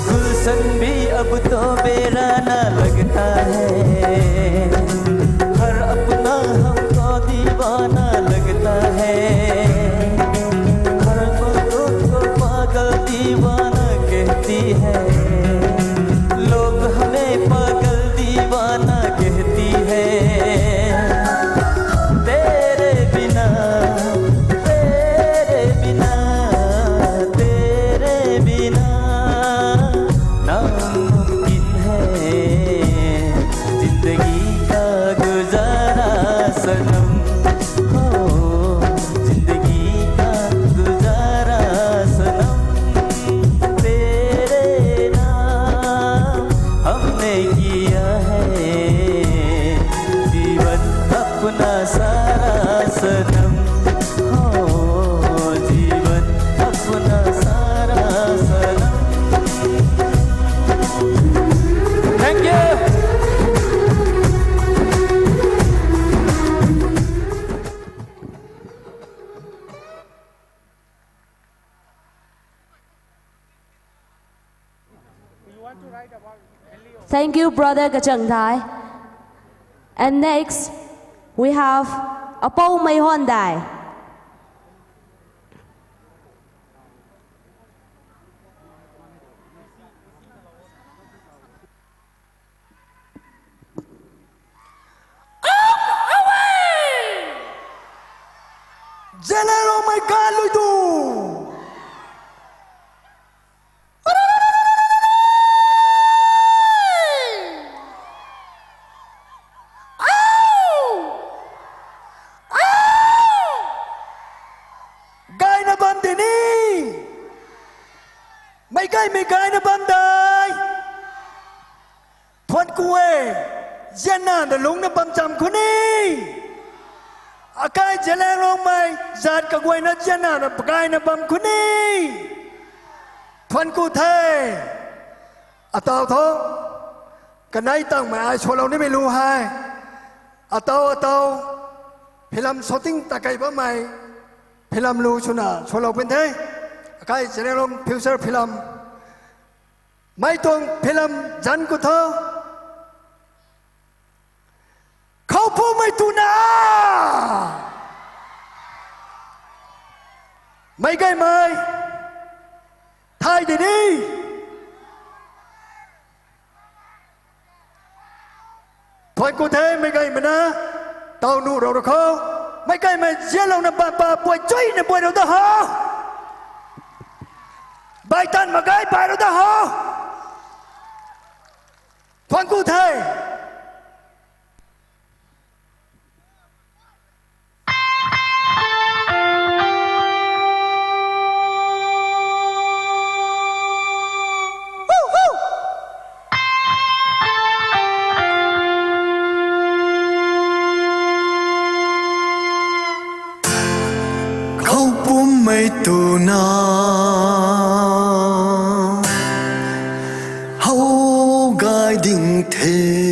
गुलशन भी अब तो बेराना लगता है, हर अपना हमको दीवाना लगता है। हर कोई खुद को पागल दीवाना कहती है, लोग हमें पागल दीवाना Thank you, Brother Kachangthai. And next, we have Apou Meihondai. Zeliangrongmei gay lui tu. Gayna bam di ni. Meic gaymei gayna bam dei. Thuanc ku e, zianna ta lungcna bam cham khou ni. Akai Zeliangrongmei zaat kaguayna zianna ta gayna bam khou ni. Thuanc ku the. Ataw tho. Kanei tangmei ai swlou nimei lu hei. Ataw ataw. Film shooting ta kei bammei. Film lu swna swlou pun the. Akai Zeliangrong future film. Mei tuang film zanc khou tho. Khou pumei tuna. Meic gaymei. Thay di ni. Thuanc ku the meic gaymei na. Taw nuh rou rou khou. Meic gaymei zianlouna bam pa puay chuyna puay rou da ho. Bai tan mak ge bai rou da ho. Thuanc ku the. Khou pumei tuna. How gay ding the.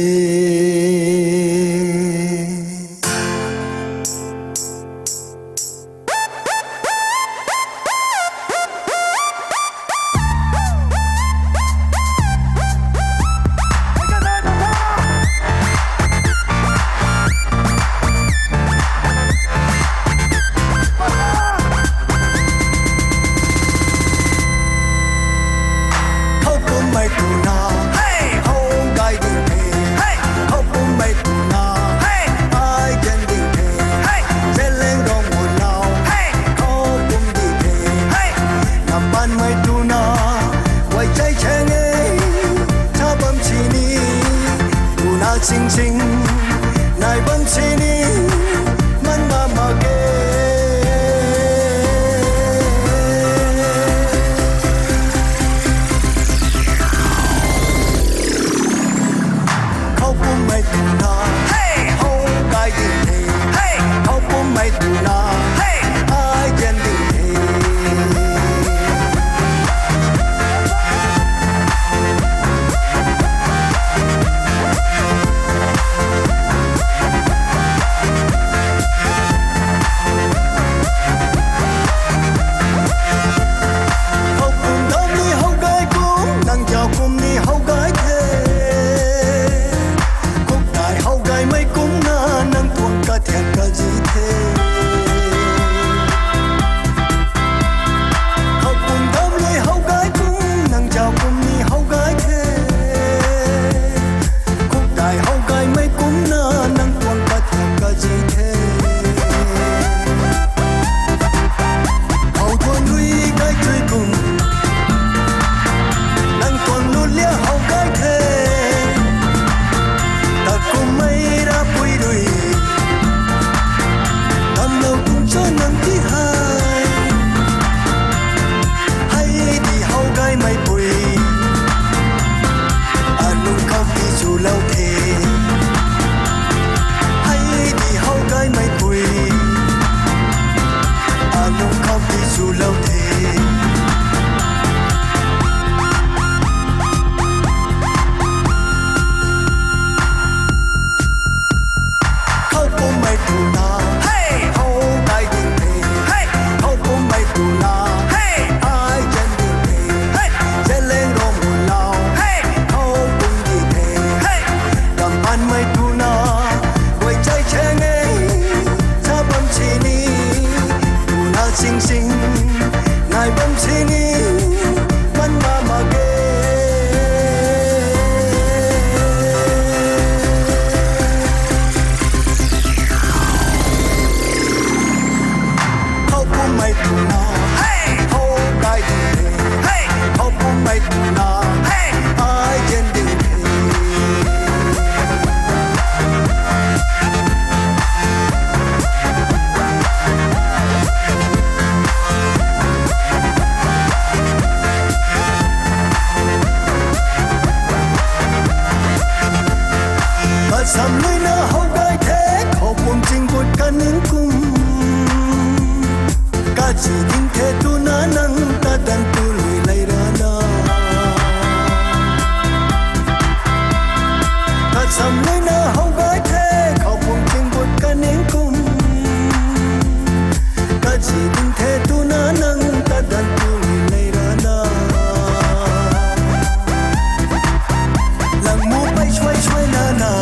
Khou pumei tuna, hey, how gay ding the, hey, khou pumei tuna, hey, ai gan ding the, hey, Zeliangrong gunlou, hey, khou pum di the, hey, na panmei tuna, guay chai chang e, cha bam sini, tuna ching ching, nai bam sini, man ma ma ge. Khou pumei tuna, hey, how gay ding the, hey, khou pumei tuna, hey, ai gan ding the. Chi ding the twna nang ta dan tu lui lei rana. Tat sam lui na how gay the, khou pum ching but kaning kum. Tat chi ding the twna nang ta dan tu lui lei rana. Lang mu pei suai suai nana.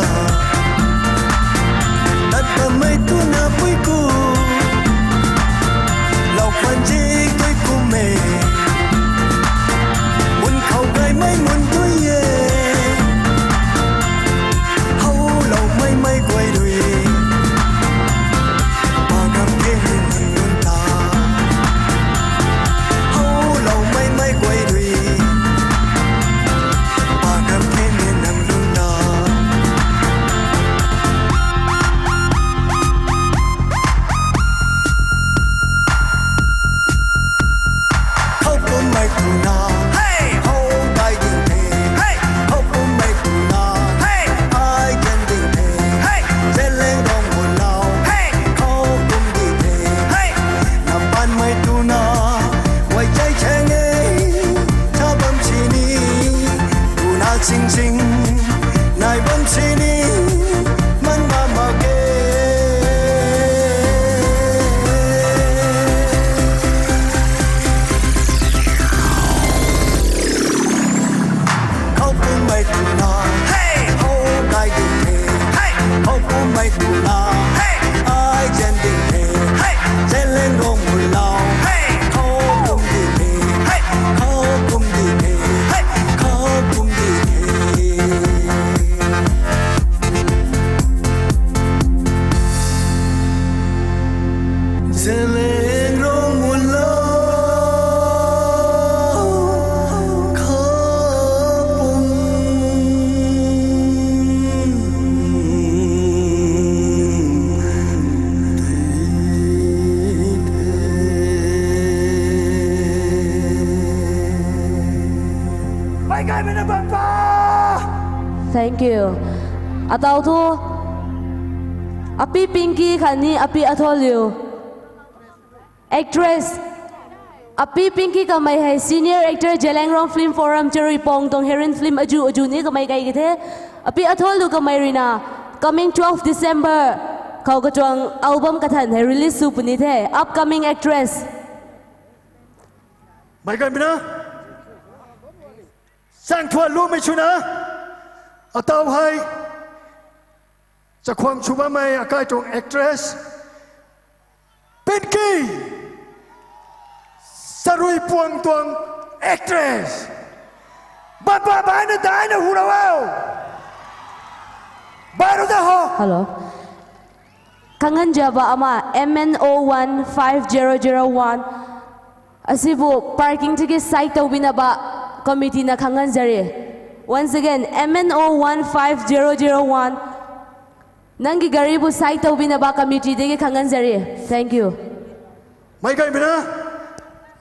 Tat ta mei twna pui ku. Lau kwan ji tui kum e. Mun khou gay mei mun tui e. How lou mei mei guay rui. Pa gam khe ni nang lun ta. How lou mei mei guay rui. Pa gam khe ni nang lun ta. Khou pum mei twna, hey, how dai ding the, hey, khou pum mei twna, hey, ai jan ding the, hey, Zeliangrong mun lau, hey, khou pum di the, hey, na pan mei twna, guay chai chang e, cha bam sini, twna sing sing, nai bam sini, man ma ma ke. Khou pum mei twna, hey, how dai ding the, hey, khou pum mei twna, hey, ai jan ding the, hey, Zeliangrong mun lau, hey, khou pum di the, hey, khou pum di the, hey, khou pum di the. Zeliangrong mun lau, khou pum Mei gaymei na bam pa. Thank you. Atau thu, api Pinky khatni api Atholiu. Actress. Api Pinky kamei hei senior actor Zeliangrong Film Forum Charui Pong tuang heroine film aju aju ni kamei kai ki the. Api Atholiu kamei ruina coming twelve December khou katuang album kathan hei release sw puni the. Upcoming actress. Mei gaymei na. Sang thua lumei swna. Atau hei. Chakhwang sw bammei akai tuang actress. Pinky. Charui Pong tuang actress. Bam pa baina daina hu rau o. Bai rau da ho. Hello. Kangan jaba ama M N O one five zero zero one. Asibu parking ticket side tow bina ba committee na kangan zari. Once again, M N O one five zero zero one. Nang ki gari bu side tow bina ba committee de ki kangan zari. Thank you. Mei gaymei na.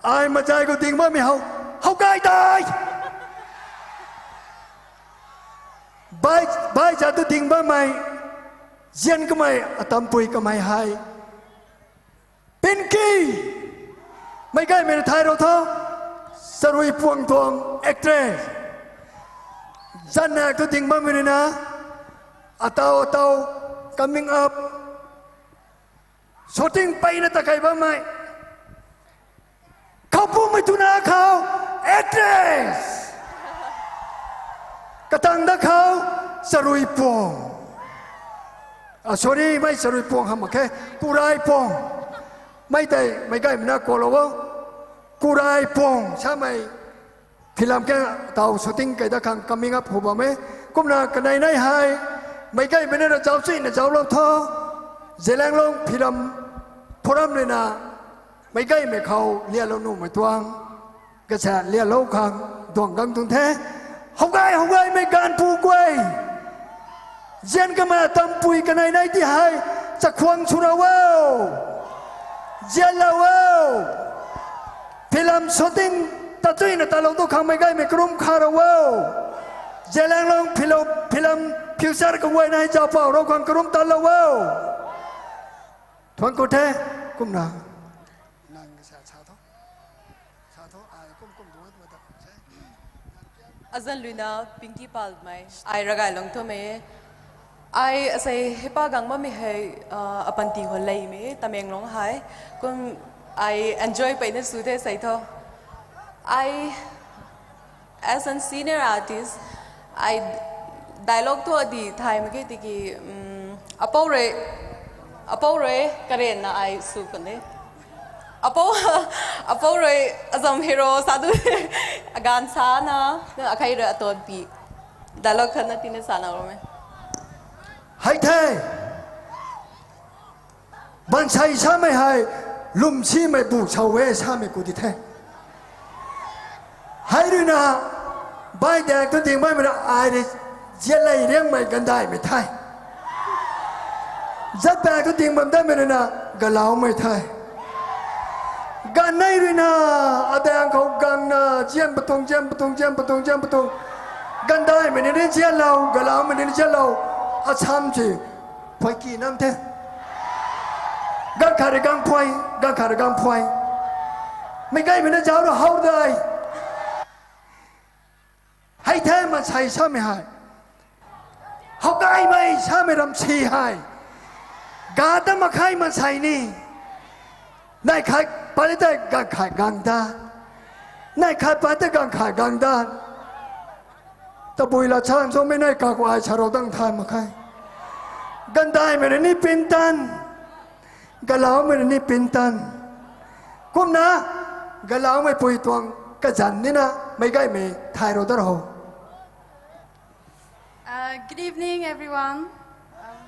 Ai machai khou ding bammei how. How gay dai. Bai, bai za tu ding bammei. Zian kamei, atampui kamei hei. Pinky! Mei gaymei na thay rou tho. Charui Pong tuang actress. Zanna tu ding bammei na. Atau, atau, coming up. Shooting peyna ta kai bammei. Khou pumei twna khou, actress. Katang da khou, Charui Pong. Ah, sorry, mei Charui Pong hamh mak khe, Kurai Pong. Mei tei, mei gaymei na kolou o. Kurai Pong, samei film ke tau shooting kai da khang coming up hu bam e. Kumna kanei nei hei, mei gaymei na zauc chuna zauclou tho. Zeliangrong film forum ruina, mei gaymei khou lialou nuhmei tuang. Kasa lialou khang duang gang tuang the. How gay, how gaymei ganvpu guay. Zian kamei tampui kanei nei ti hei. Chakhwang sw rau o. Zianlou o. Film shooting ta chuna talou tu khang mei gaymei karum kha rau o. Zeliangrong film, film future kaguayna hei zauc pou rau khang karum talou o. Thuan khou the, kumna. Nang kasa sa. Azanc ruina Pinky Palmei. Ai Ragailong Thumei. Ai asei heipa gang bammei hei, ah, apanty khou leymei Tamenglong hei. Kum ai enjoy peyna sw the sei thu. Ai as a senior artist, ai dialogue thu adi thay mak ge tiki, um, apou rui, apou rui karenna ai sw kan de. Apou, apou rui azam hero sa du, aganv sa na, na akhei rui atonpi. Dialogue khat na tina sa na ro me. Hei the. Bansei samei hei, lwm simei bu sau e samei ku di the. Hei ruina, bai daeng tu ding bammei na ai rui zianlei riangmei gandaimei the. Zat daeng tu ding bam daihmei ruina, galaumei the. Ganv nei ruina, adaeng khou gangna, zian patuang, zian patuang, zian patuang, zian patuang. Gandaimei ni ni zianlou, galaumei ni ni zianlou. Asam si, phuay ki nam the. Ganv khat rui ganv phuay, ganv khat rui ganv phuay. Meic gaymei na zauc ru how dai. Hei the maansei samei hei. How gaymei samei ram si hei. Ga ta mak khe maansei ni. Nai khat pat tei ganv khat gang dat. Nai khat pat tei ganv khat gang dat. Tabui la chang chomei nai kakhou ai sa rou dang thay mak khe. Gandaimei rui ni pintan. Galaumei rui ni pintan. Kumna, galaumei pui tuang kazanc nina meic gaymei thay rou dat ho. Uh, good evening, everyone. Um,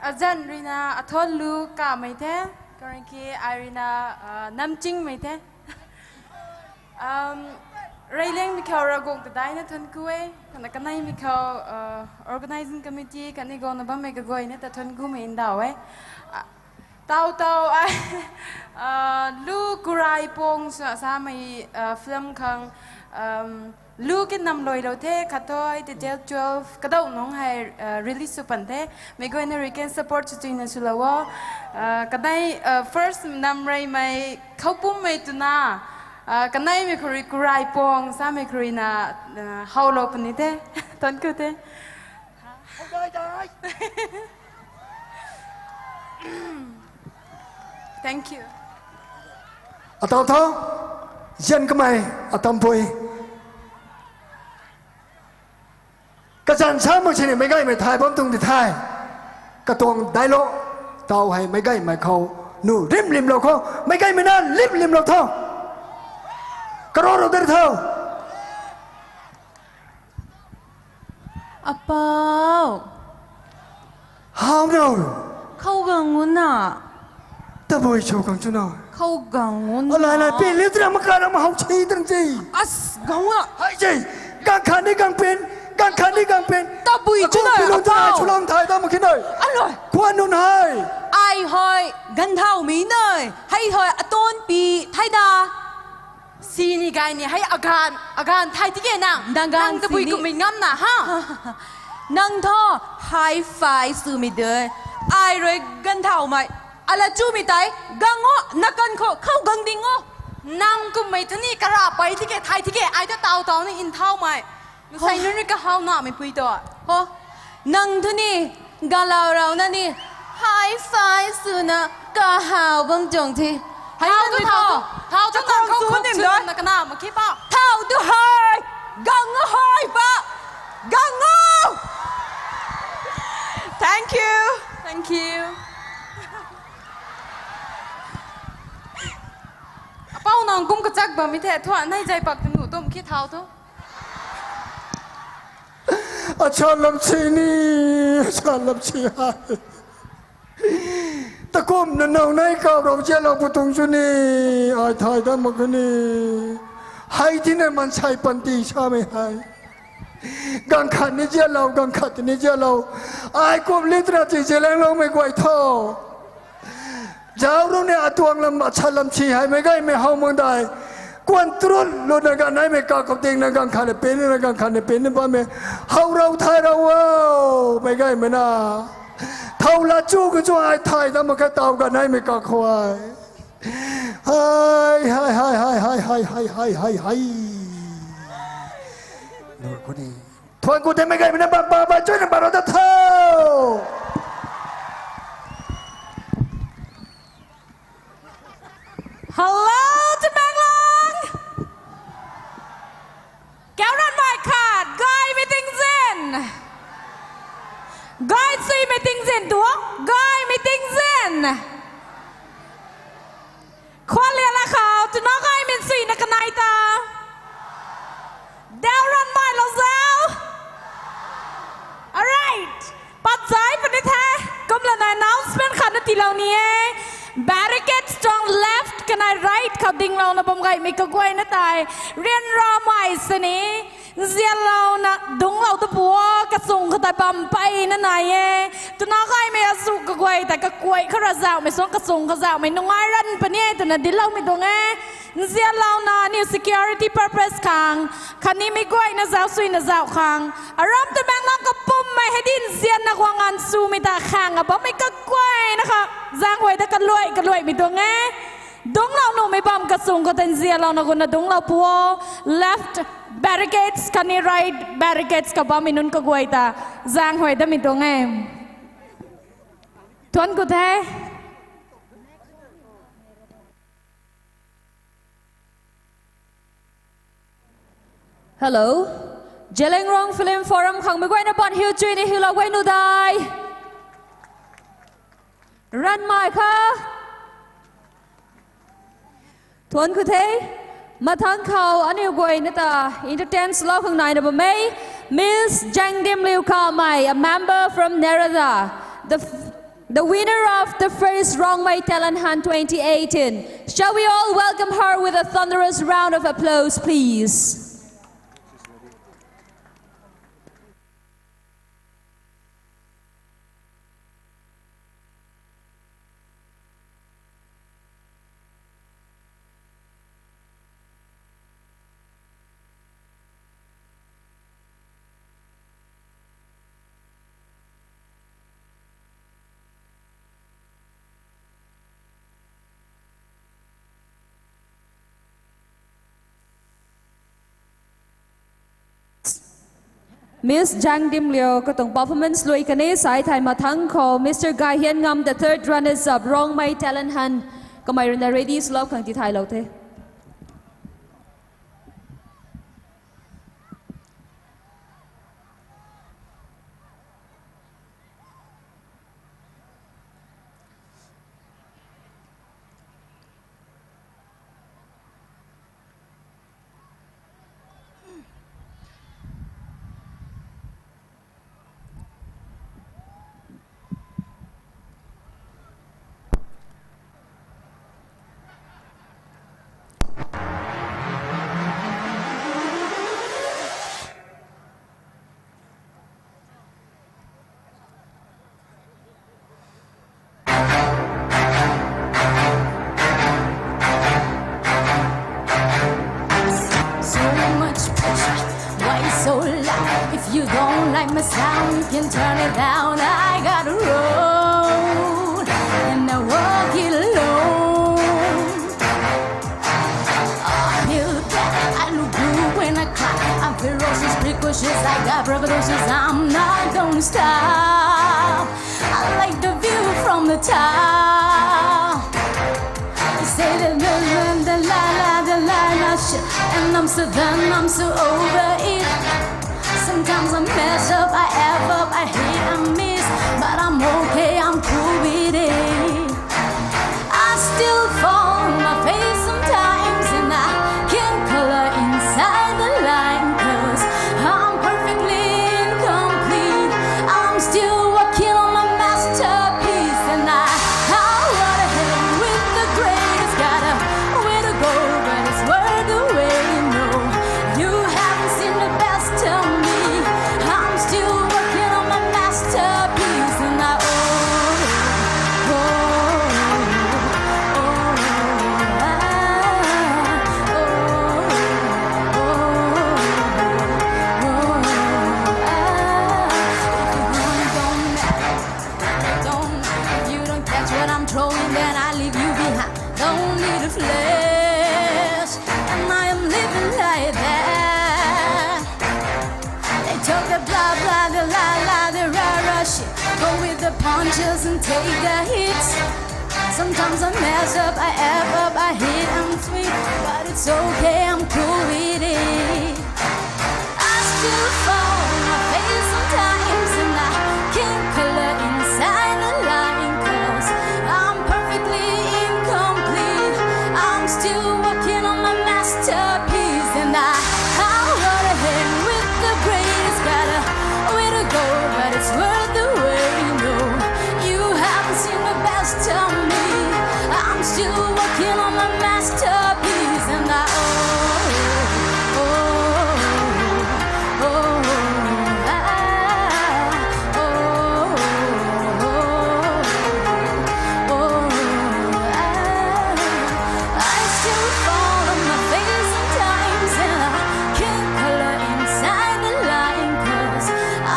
azanc ruina Athon Lu Kamei the, karanki ai ruina, uh, Namchingmei the. Um, Reilengmei khou Ravguangc ta daina thuanc ku e, kana kaneimei khou, uh, organizing committee khatni guangna bammei kaguayna ta thuanc kumei ndauh e. Uh, Tau tau ai, uh, Lu Kurai Pong swna samei, uh, film khang, um, Lu ki nam luailou the, khat thu title twelve, kadauh nungc hei, uh, release sw pan the. Meic guayna rui kan support sw chuina swlou o. Uh, kanei, uh, first nam reymei Khoupummei twna, uh, kaneimei khou rui Kurai Pong samei khou ruina, uh, howlou puni the. Thuanc ku the. Thank you. Atau tho, zian kamei, atampui. Kazanc sa mak sini meic gaymei thay bam tuang di the. Katuang dialogue, tau hei meic gaymei khou, nu rimlimlou khou, meic gaymei na limlimlou tho. Karo rou der tho. Apou. How no? Khou gang ngu na. Tabui cho kang chu na. Khou gang ngu na. Alai lai pin liu tina makai na ma how chi tang chi. As gang na. Hei chi. Gang khat ni gang pin, gang khat ni gang pin. Tabui chu na, apou. Chu lang thai ta ma khin nai. Aloi. Kwan nun hei. Ai hei, ganv thau mi nai. Hei hei, aton pi, thai da. Sini gay ni hei aganv, aganv thay tike nang. Nang ganv tabui sini. Kummei ngamna, ha? Nang thu, high five swmei de. Ai rui ganv thaumei. Ala chumei tei, gang o, na kan khou, khou gang ding o. Nang kummei thu ni kara pei tike, thay tike, ai ta tau tau ni nthaumei. Masei nunc rui kahaw namei pui tu. Ho, nang thu ni, galau rau na ni, high five swna kahaw bam tuang the. Hei thau tu, thau tu, thau tu, nang khou khou nim na kana mak khe pa. Thau tu hei, gang hei pa, gang o. Thank you, thank you. Apou nang kum kachak bammei the, thuan nei zai pak tu nu tum khe thau tu. Acha lam si ni, acha lam si hei. Takumna now nei kau rou zianlou pu tuang chu ni, ai thay dat mak khe ni. Hei tina maansei panty samei hei. Ganv khat ni zianlou, ganv khat ni zianlou. Ai kum liu tina ti zianlangloumei guay tho. Zauc rui ni atuang lam, acha lam si hei meic gaymei how mak dai. Kuan trut luna ganv neimei kakhou dingna ganv khat ni pin na, ganv khat ni pin ni bammei. How rou thay rou o, meic gaymei na. Thau la chu ka chu ai thay dat mak khe tau ganv neimei kakhou ai. Hei, hei, hei. Thuan ku the, mei gaymei na bam pa bai chuina bam ra da tho. Hello, Tamenglong! Kauranmei khat, gaymei tingzin. Gay suimei tingzin tu, gaymei tingzin. Khwan liala khou, twna gaymei suina kanei ta. Dauranmei lou zau. Alright. Pat zai puni the. Kumlana announcement khat na tiilou ni e. Barricades tuang left kanei right khou dinglouna bam gaymei kaguayna tei. Ryanramei sini. Nzianlouna dungclou tu pu o, kachung khou tei bam mpeyna nai e. Twna gaymei azu kaguay tei kakuay khou ra zauhmei suang kachung khou zauhmei nungai ranv puni e twna dincloumei tuang e. Nzianlouna aniu security purpose khang, khatni mi guayna zauc suina zauc khang. Aram Tamenglong kapummei hei di nzianna guang nganv sumei ta khang a bammei kaguayna kha zaenghuay ta kaluai kaluaimei tuang e. Dungclou nuhmei bam kachung khou tei nzianlouna guna dungclou pu o. Left barricades khatni right barricades khou bammei nunc kaguay ta zaenghuay damei tuang e. Thuan ku the. Hello. Zeliangrong Film Forum khang mei guayna baan hiu chuina hiulou guay nu dai. Ranmei kha. Thuan ku the, mathangc khou aniu guayna ta entertain lou khang naina bam e, Miss Jangdimliu Kamei, a member from NERADA, the, the winner of the first Rongmei Talent Hunt twenty eighteen. Shall we all welcome her with a thunderous round of applause, please? Miss Jangdimliu katuang performance lui kan e, sai thei mathangc khou Mister Gayhianngam, the third runners-up, Rongmei Talent Hunt, kamei ruina ready swlou khang tithaylou the. So much pressure, why so loud? If you don't like my sound, you can turn it down. I gotta roll, and I walk it alone. Uphill battle, I look good when I cry. I'm ferocious, precocious, I got braggadocious. I'm not gonna stop. I like the view from the top. They say the, the, the, the la la, the la la shit, and I'm so done, I'm so over it. Sometimes I mess up, I F up, I hit and miss, but I'm okay, I'm cool with it. I still fall on my face sometimes, and I can't color inside the line, 'cause I'm perfectly incomplete. I'm still working on my masterpiece, and I, I wanna hit 'em with the greatest. Got a way to go, but it's worth the wait. No, you haven't seen With the punches and take the hits. Sometimes I mess up, I F up, I hit and swing, but it's okay, I'm cool with it. I still fall on my face sometimes, and I can't color inside the line, 'cause I'm perfectly incomplete. I'm still working on my masterpiece, and I, I wanna hang with the greatest, got a way to go, but it's worth the wait. No, you haven't seen the best of me. I'm still working on my masterpiece, and I, oh, oh, oh, oh, I, oh, oh, oh, oh, I, I still fall on my face sometimes, and I can't color inside the line, 'cause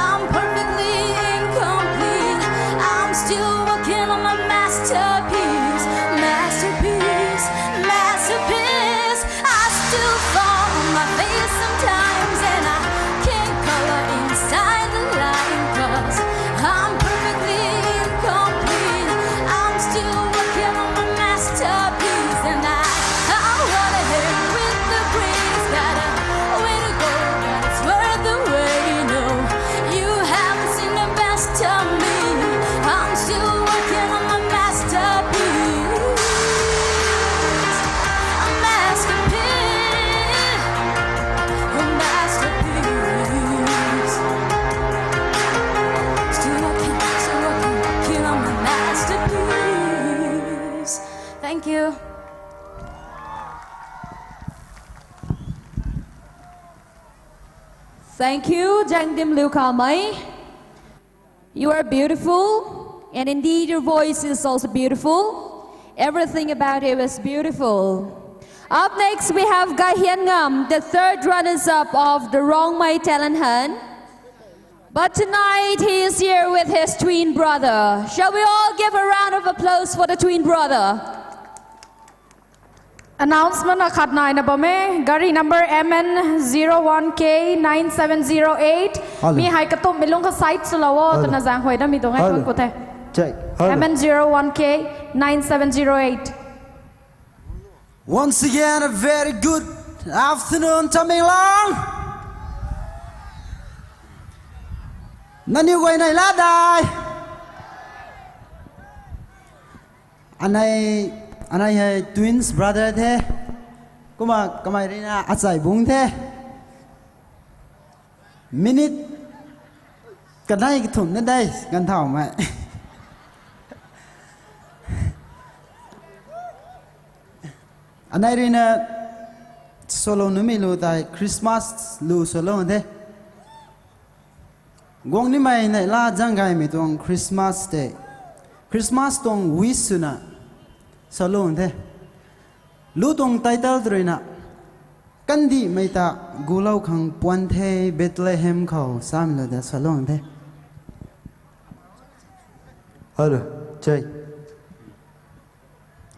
I'm perfectly incomplete. I'm still working on my masterpiece, masterpiece, masterpiece. I still fall on my face sometimes, and I can't color inside the line, 'cause I'm perfectly incomplete. I'm still working on my masterpiece, and I, I wanna hang with the greatest, got a way to go, but it's worth the wait. No, you haven't seen the best of me. I'm still working on my masterpiece. A masterpiece. A masterpiece. Still working, still working, working on my masterpiece. Thank you. Thank you, Jangdim Liu Kamei. You are beautiful, and indeed your voice is also beautiful. Everything about you is beautiful. Up next, we have Gay Hian Ngam, the third runners-up of the Rongmei Talent Hunt. But tonight, he is here with his twin brother. Shall we all give a round of applause for the twin brother? Announcement akhat naina bam e, gari number M N zero one K nine seven zero eight. Hello. Mi hei katumhmei lungc kha side swlou o, hello, twna zaeng huay damei tuang e, hello, thuanc ku the. Check. Hello. M N zero one K nine seven zero eight. Once again, a very good afternoon, Tamenglong. Nangniw guay nai la dai. Anei, anei hei twins brother the. Kumna kamei ruina achai bung the. Minute kanei kathumh na dei ganvthauhmei. Anei ruina solo numei lu tei Christmas lu solo the. Guang nimei neihla zaeng gaymei tuang Christmas tei, Christmas tuang wish swna salou the. Lu tuang title tw ruina, Kandihmei ta gulou khang puan the Bethlehem khou, samei lu ta salou the. Hello, check.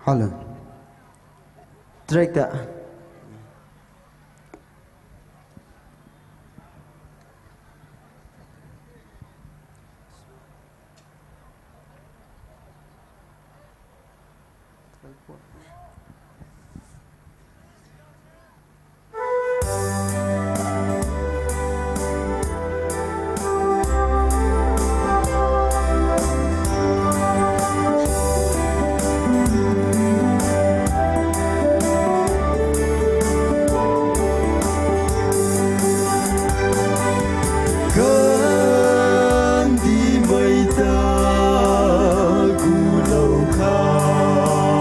Hello. Track ta. Kandihmei ta gulou khang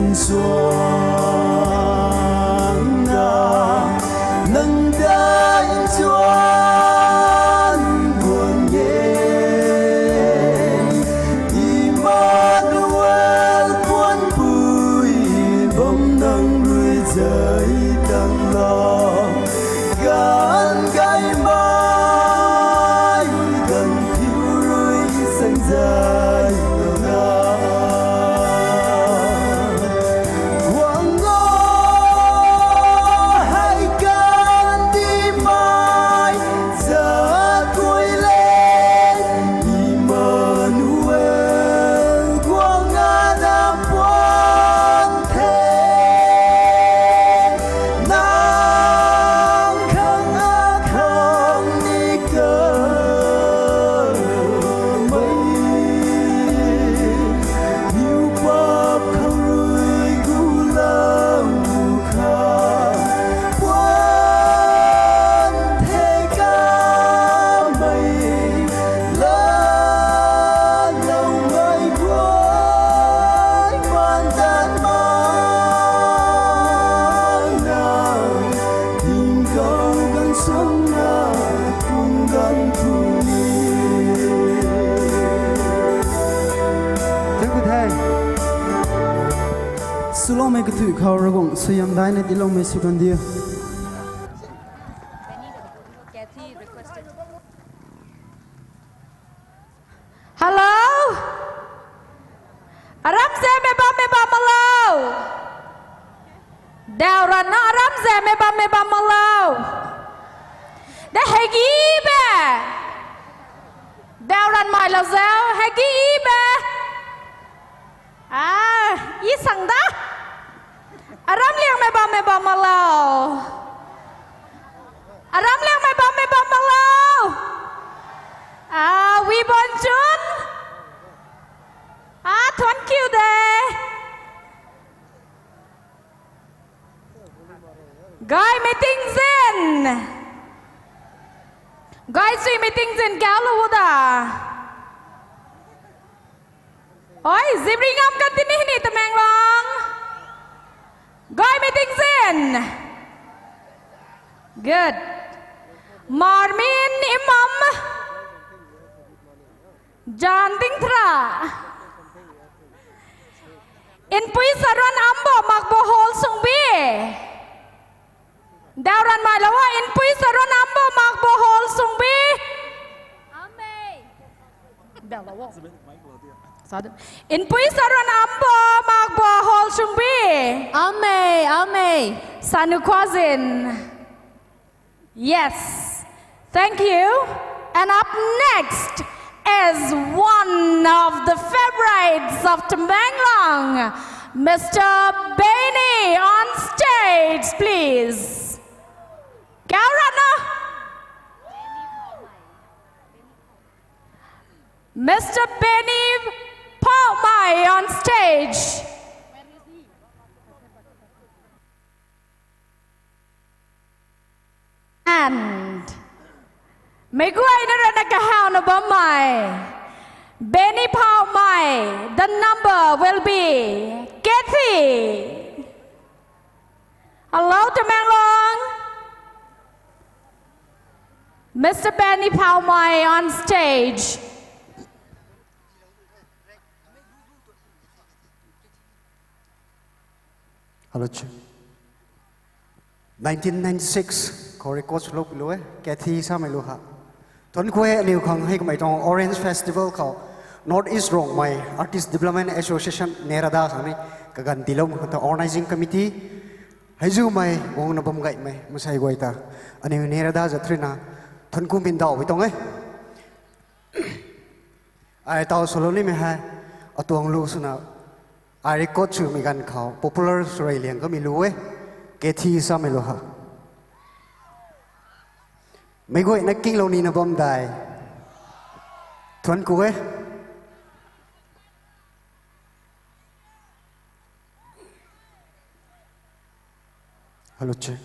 Suangna nang dai chuan guan e. Emmanuel puan pui bam nang rui zai tang la. Gan gai mai gan thiu rui sang zai tang la. Guang o, hei kan di mai, za kuai le, Emmanuel, guang a na puan the, nang khang a khang ni ka. Mei, niu pap khang rui gu lau kha. Puan the ka mei, lat lau mei guay, man tan ma na. Tingkauh gaanv suangna, kum gaanv puni. Thank you, thank. Swloumei kathuic khou Ravguangc suaihiam daina tiiloumei sw kan diu. Hello? Aram zaeng mei bam mei bam mak lou. Daw ranna aram zaeng mei bam mei bam mak lou. De hei gi be. Daw ran mai lou zau, hei gi be. Ah, i sang da. Aram liangmei bammei bam mak lou. Aram liangmei bammei bam mak lou. Ah, wi bon chun. Ah, thank you de. Gaymei tingzin. Gaysuimei tingzin kaulou da. Oi, zibri ngam kan tini ni Tamenglong. Gaymei tingzin. Good. Marmin Imam. Jan Dingthra. Npui Saran Ambo Makbo Hall Sungbi. Daw ran mai lou a, Npui Saran Ambo Makbo Hall Sungbi. Npui Saran Ambo Makbo Hall Sungbi. Amei, amei. Sanu Khwazin. Yes. Thank you. And up next is one of the favorites of Tamenglong, Mister Benny on stage, please. Kau rana? Mister Benny Phaomei on stage. And meic guayna rana kahawna bammei, Benny Phaomei, the number will be Kathy. Hello, Tamenglong. Mister Benny Phaomei on stage. Hello, Chief. Nineteen ninety-six khou record swlou pui lou e, Kathy samei lu ha. Thuanc ku e aniw khang hei kamei tuang Orange Festival khou North East Rongmei Artist Development Association, NERADA khang ni kaganv tiiloumei khang ta organizing committee. Hei zumei guangna bam gaymei masei guay ta aniw NERADA zat thruina thuanc ku pindauh pui tuang e. Ai taw swlou nimei hei, atuang lu swna, ai record swmei ganv khou popular swrei liang kamei lu e, Kathy samei lu ha. Meic guayna kinglou nina bam dai. Thuanc ku e. Hello, check.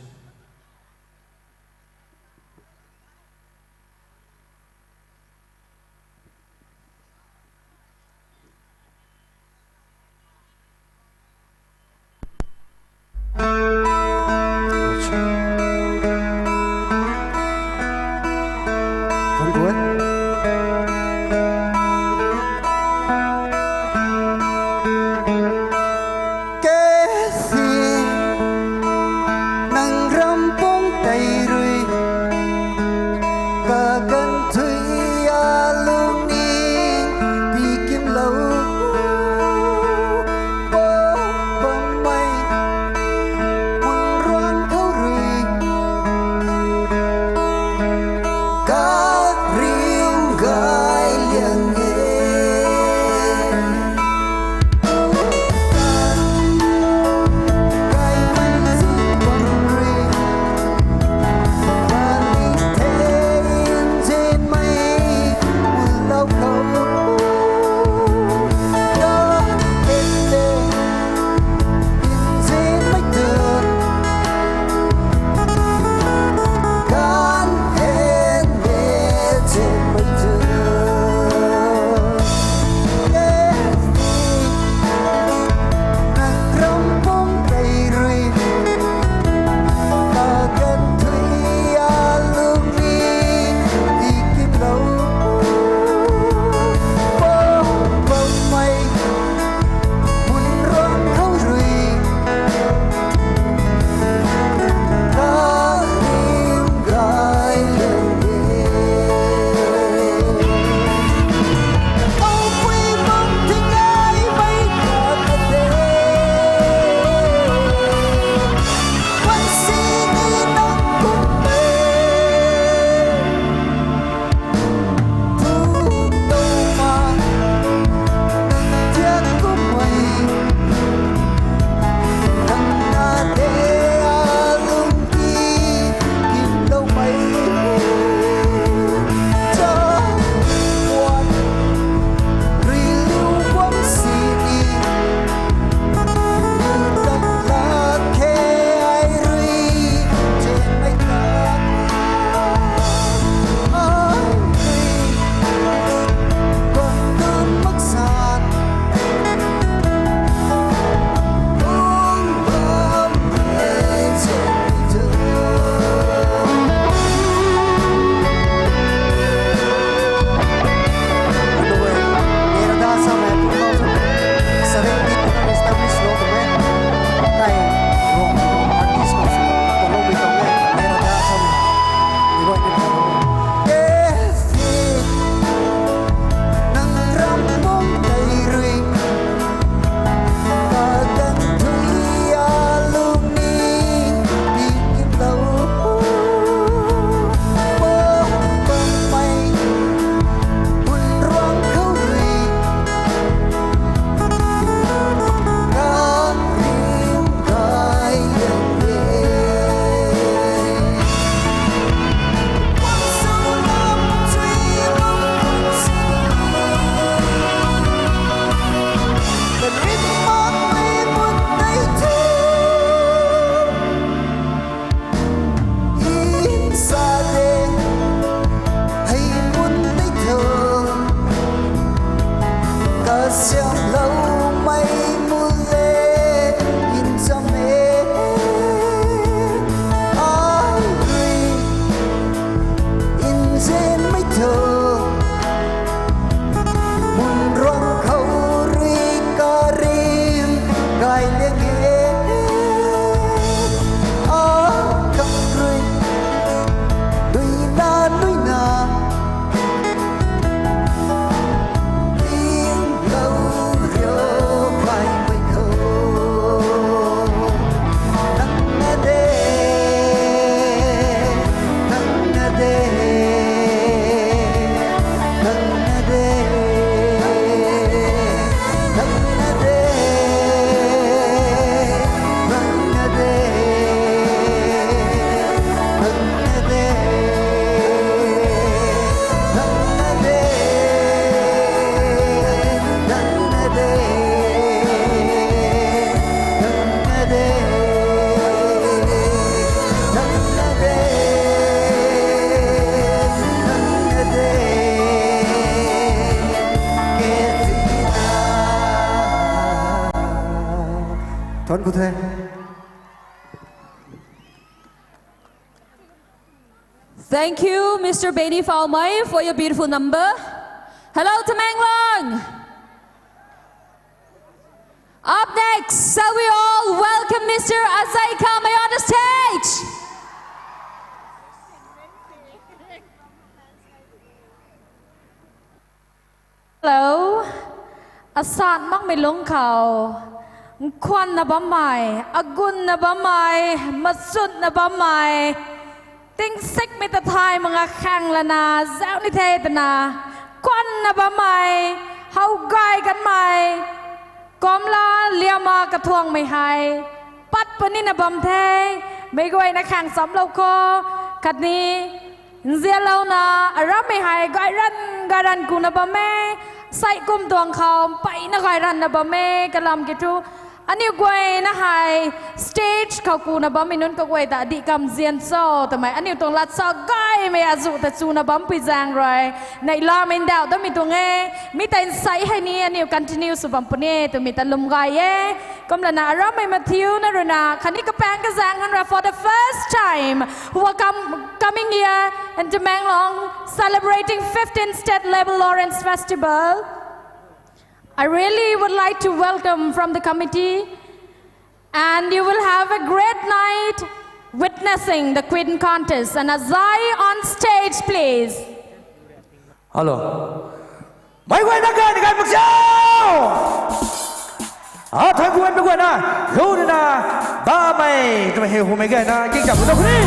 Thank you, Mister Benny Falmai, for your beautiful number. Hello, Tamenglong! Up next, shall we all welcome Mister Azai Kamei on the stage? Hello. Asan makmei lungc khou, nkhwanna bammei, agunna bammei, machunna bammei, tingsikmei ta thay mak nga khang lana, zauc ni the twna, kwanna bammei, how gay kanmei, kumla liama kathuangmei hei, pat punina bam the, meic guayna khang chamlou kho, khatni, nzianlouna, arammei hei gayran, gayran kuna bam e, sei kum tuang khou, mpeyna gayranna bam e, kalam kiu thu, aniu guayna hei, stage khou kuna bammei nunc kaguay ta adih kam nzian cho, twmei, aniu tuang lat sa gaymei azuh ta chuna bampui zaeng rui, neihlamei ndauh damei tuang e, mi tei nsei hei ni aniu continue sw bam puni e, twmei ta lwm gay e. Kumlana arammei mathiuna ruina, khatni kapaeng kazaeng hanra for the first time, who are com-, coming here in Tamenglong, celebrating fifteenth State Level Lawrence Festival. I really would like to welcome from the committee, and you will have a great night witnessing the Queen Contest. And Azai on stage, please. Hello. Meic guayna gayna gay mak cho? A, thank you, meic guayna. Lu nina, bamei twmei hei humei gayna, kingcham pu ta khuni.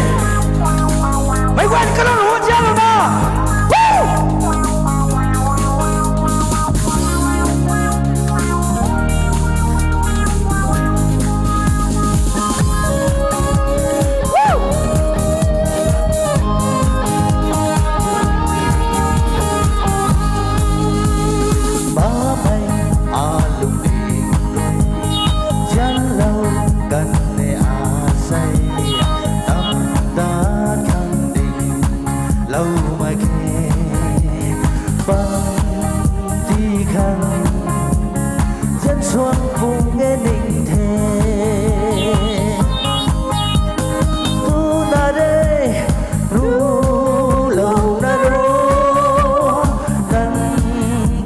Meic guayna kalou hu chialouna. Woo! Bamei alungning rui, zianlou kan e asei, tam ta khang ding lou mak khe, bam ti khang, zian suang pung e ning the. Tuna re, rulouna ro, nang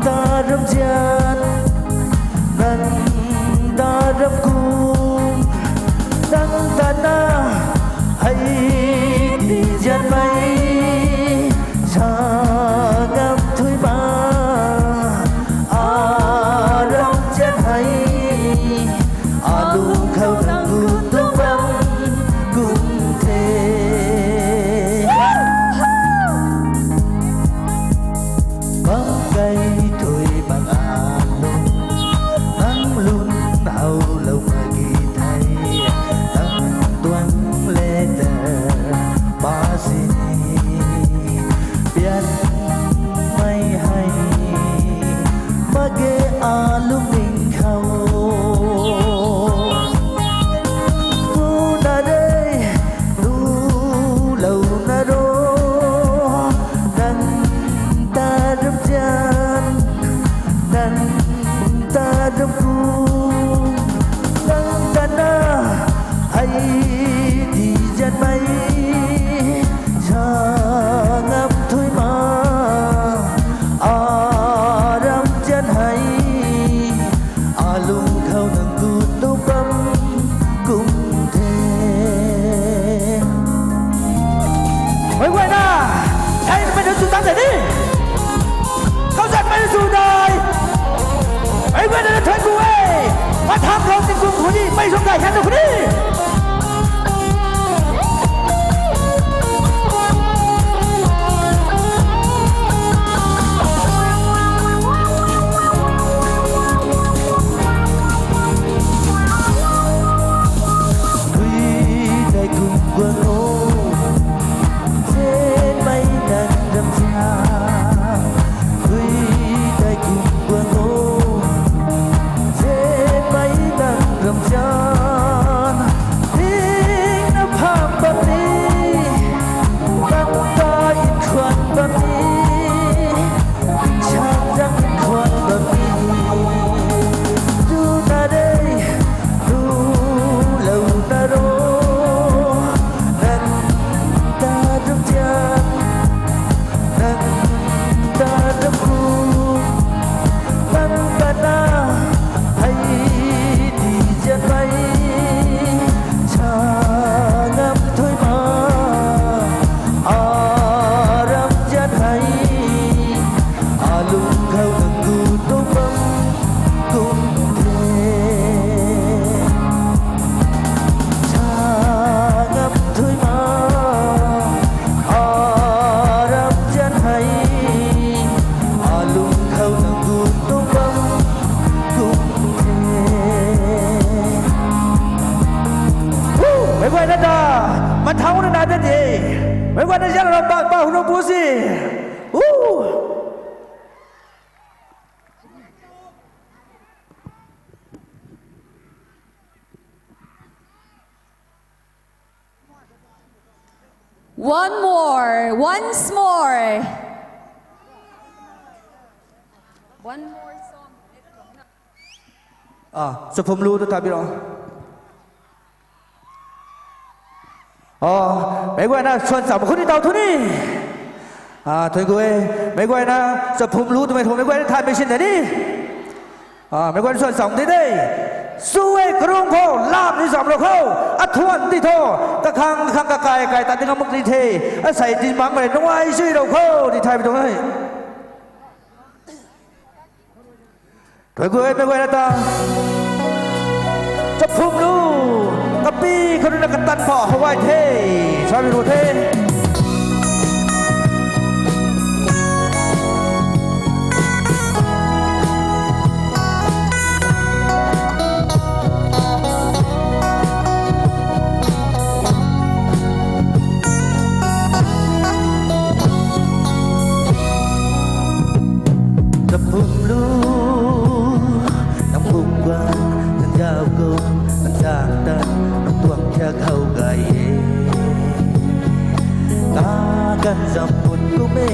ta ram zian, nang ta ram kum, nang ta na, hei ti zianmei, sa ngam thui ma, a ram zian hei, a lung khou nang gun tu bam kum the. Bam kei thui bang a lung, nang lun howlou mak ge thei, nang tuang letter pa sini, pianmei hei, mak ge a lungning khou. Tuna re, rulouna ro, nang ta ram zian, nang ta ram kum, nang ta na, hei ti zianmei, sa ngam thui ma, a ram zian hei, a lung khou nang gun tu bam kum the. Meic guayna, theimei na chu tang tei ni. Khou zanmei na chu dai. Meic guayna na thuan ku e. Patham khou tingkum khuni, mei sung kai khan tu khuni. Thau na na de de. Meic guayna zan ra pa pa hu nu pu si. Woo! One more, once more. One more song. Ah, chaphum lu tu tabi ro. Ah, meic guayna suan cham khou ni tau thu ni. Ah, thuan ku e, meic guayna chaphum lu twmei thu meic guayna thay mei sin de ni. Ah, meic guayna suan cham de de. Su e karung khou, lam ni zam rou khou, athuan di tho, kakhang kakhang kakai kai tat di ngam mak di the, asei di mang mei nungai sui rou khou, di thay bi tuang e. Thuan ku e, meic guayna ta. Chaphum lu, kapi khou rui na katan pha how gay the, sa mi ru the. Chaphum lu, nang bum guang, nang zauc guang, nang zang tan, nang tuang thiak how gay e. Kaganv zam pun kum e,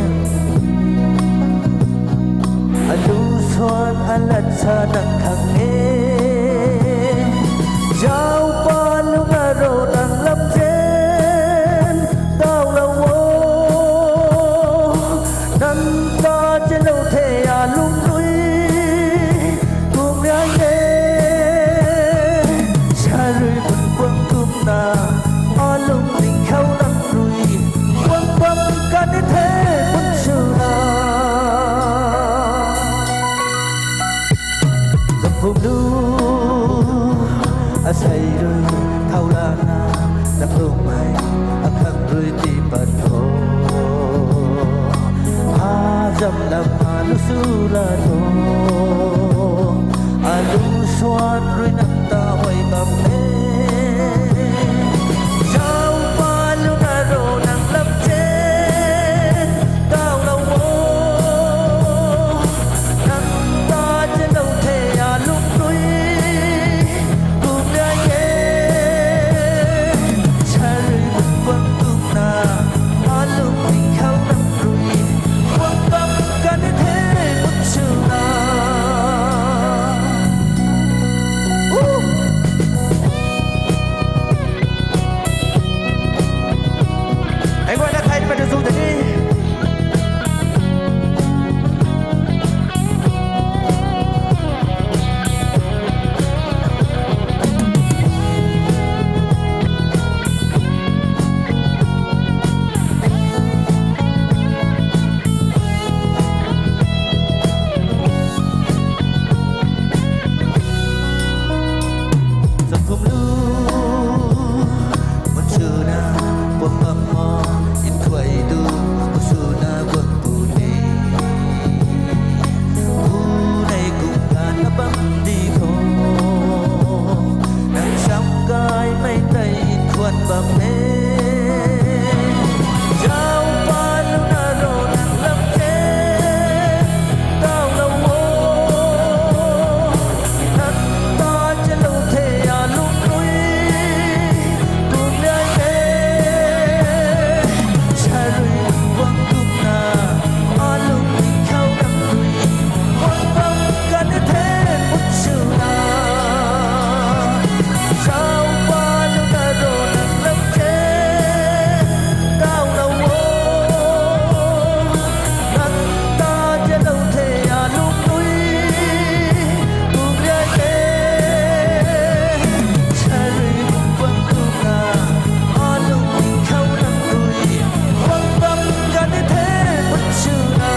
alu suan alat sa nang khang e. Zauc pa lung aro nang lam zen, tau lou o. Nang ta chalou the a lung rui, kum ria e. Sa rui bun kuang kum na, a lung ning khou nang rui, kuang bam kan the bun su na. Chaphum lu, asei rui thau lana, na phum hei, akhang rui ti pat tho. A zam lam a lu su la tho, a lu suan rui nang ta huay bam e. Zauc pa lu na ro nang lam zen, tau lou o. Nang ta chalou the a lung rui, kum ria e. Sa rui bun kuang kum na, a lung ning khou nang rui, kuang bam kan the bun su na. Woo! Ei guayna thei pat zu de ni. Chaphum lu, mun chuna, puam bam ma, in thuay tu, mun chuna guang pu ni. Pu nei kum kan na bam di tho, nang sam kai mei tei in thuan bam e. Zauc pa lu na ro nang lam zen, tau lou o. Nang ta chalou the a lung rui, kum ria e. Sa rui bun kuang kum na, a lung ning khou nang rui, kuang bam kan the bun su na. Zauc pa lu na ro nang lam zen, tau lou o. Nang ta chalou the a lung rui, kum ria e. Sa rui bun kuang kum na, a lung ning khou nang rui, kuang bam kan the bun su na.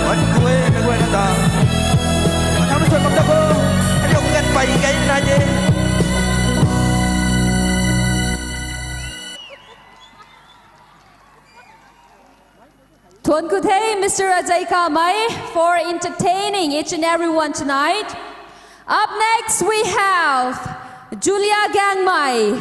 Wan kuay, meic guayna ta. Wan tham sui bam ta ko. Ani ok ngan pai gay na de. Thuan ku the, Mister Ajay Kamei, for entertaining each and everyone tonight. Up next, we have Julia Gangmei,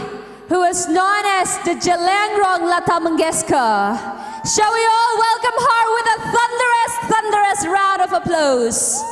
who is known as the Zeliangrong Lata Mangeshkar. Shall we all welcome her with a thunderous, thunderous round of applause?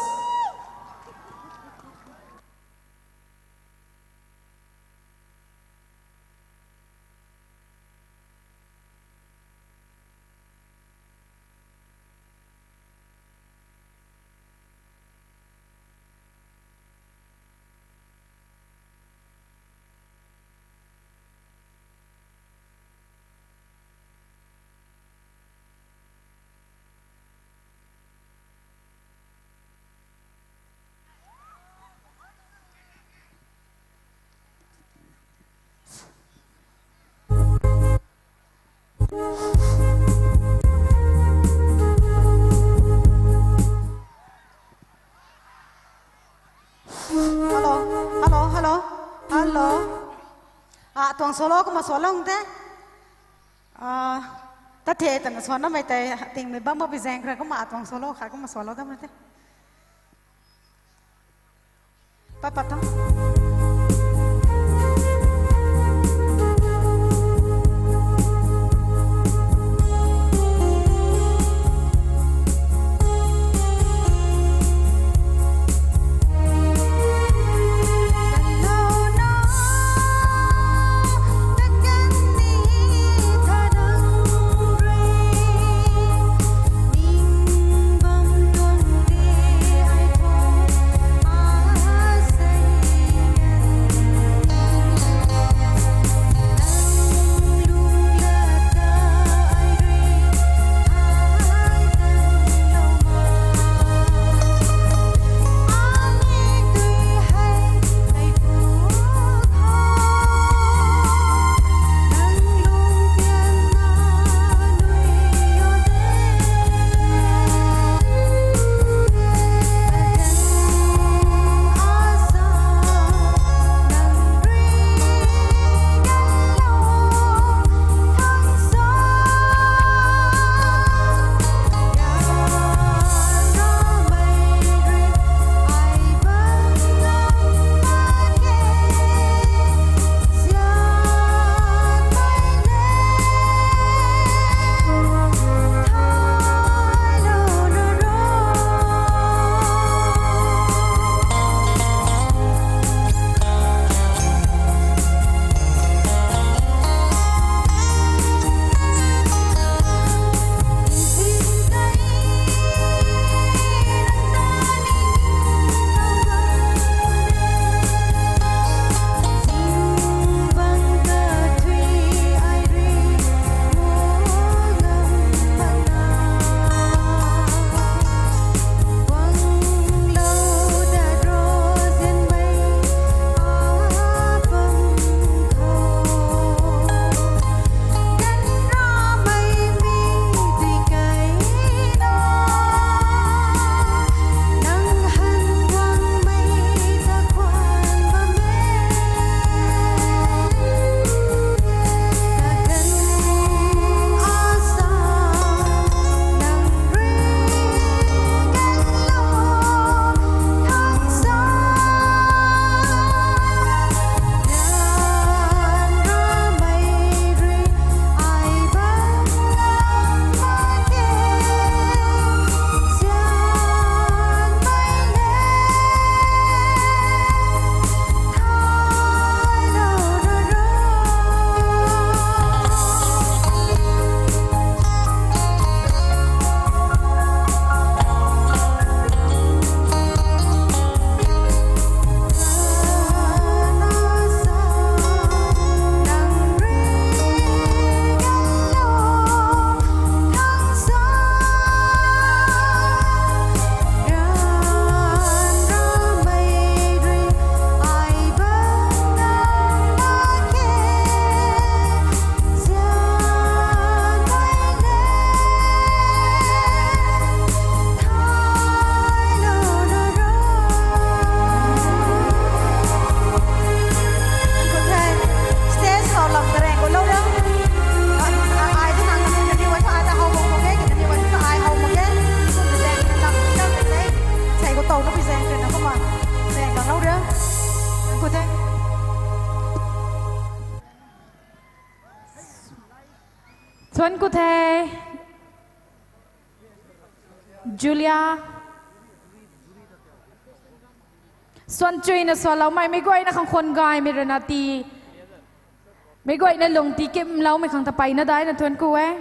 Hello, hello, hello, hello. Atuang solo kumna salou the. Tat the twna swanamei tei tingmei bam babi zaeng khra kumna atuang solo khat kumna salou dam the. Pat pat tho. Tuan ku the. Julia. Suan chuina sualoumei, mei guayna khang khwan gaymei rana ti. Mei guayna lung ti kimloumei khang ta peyna daina tuan ku e.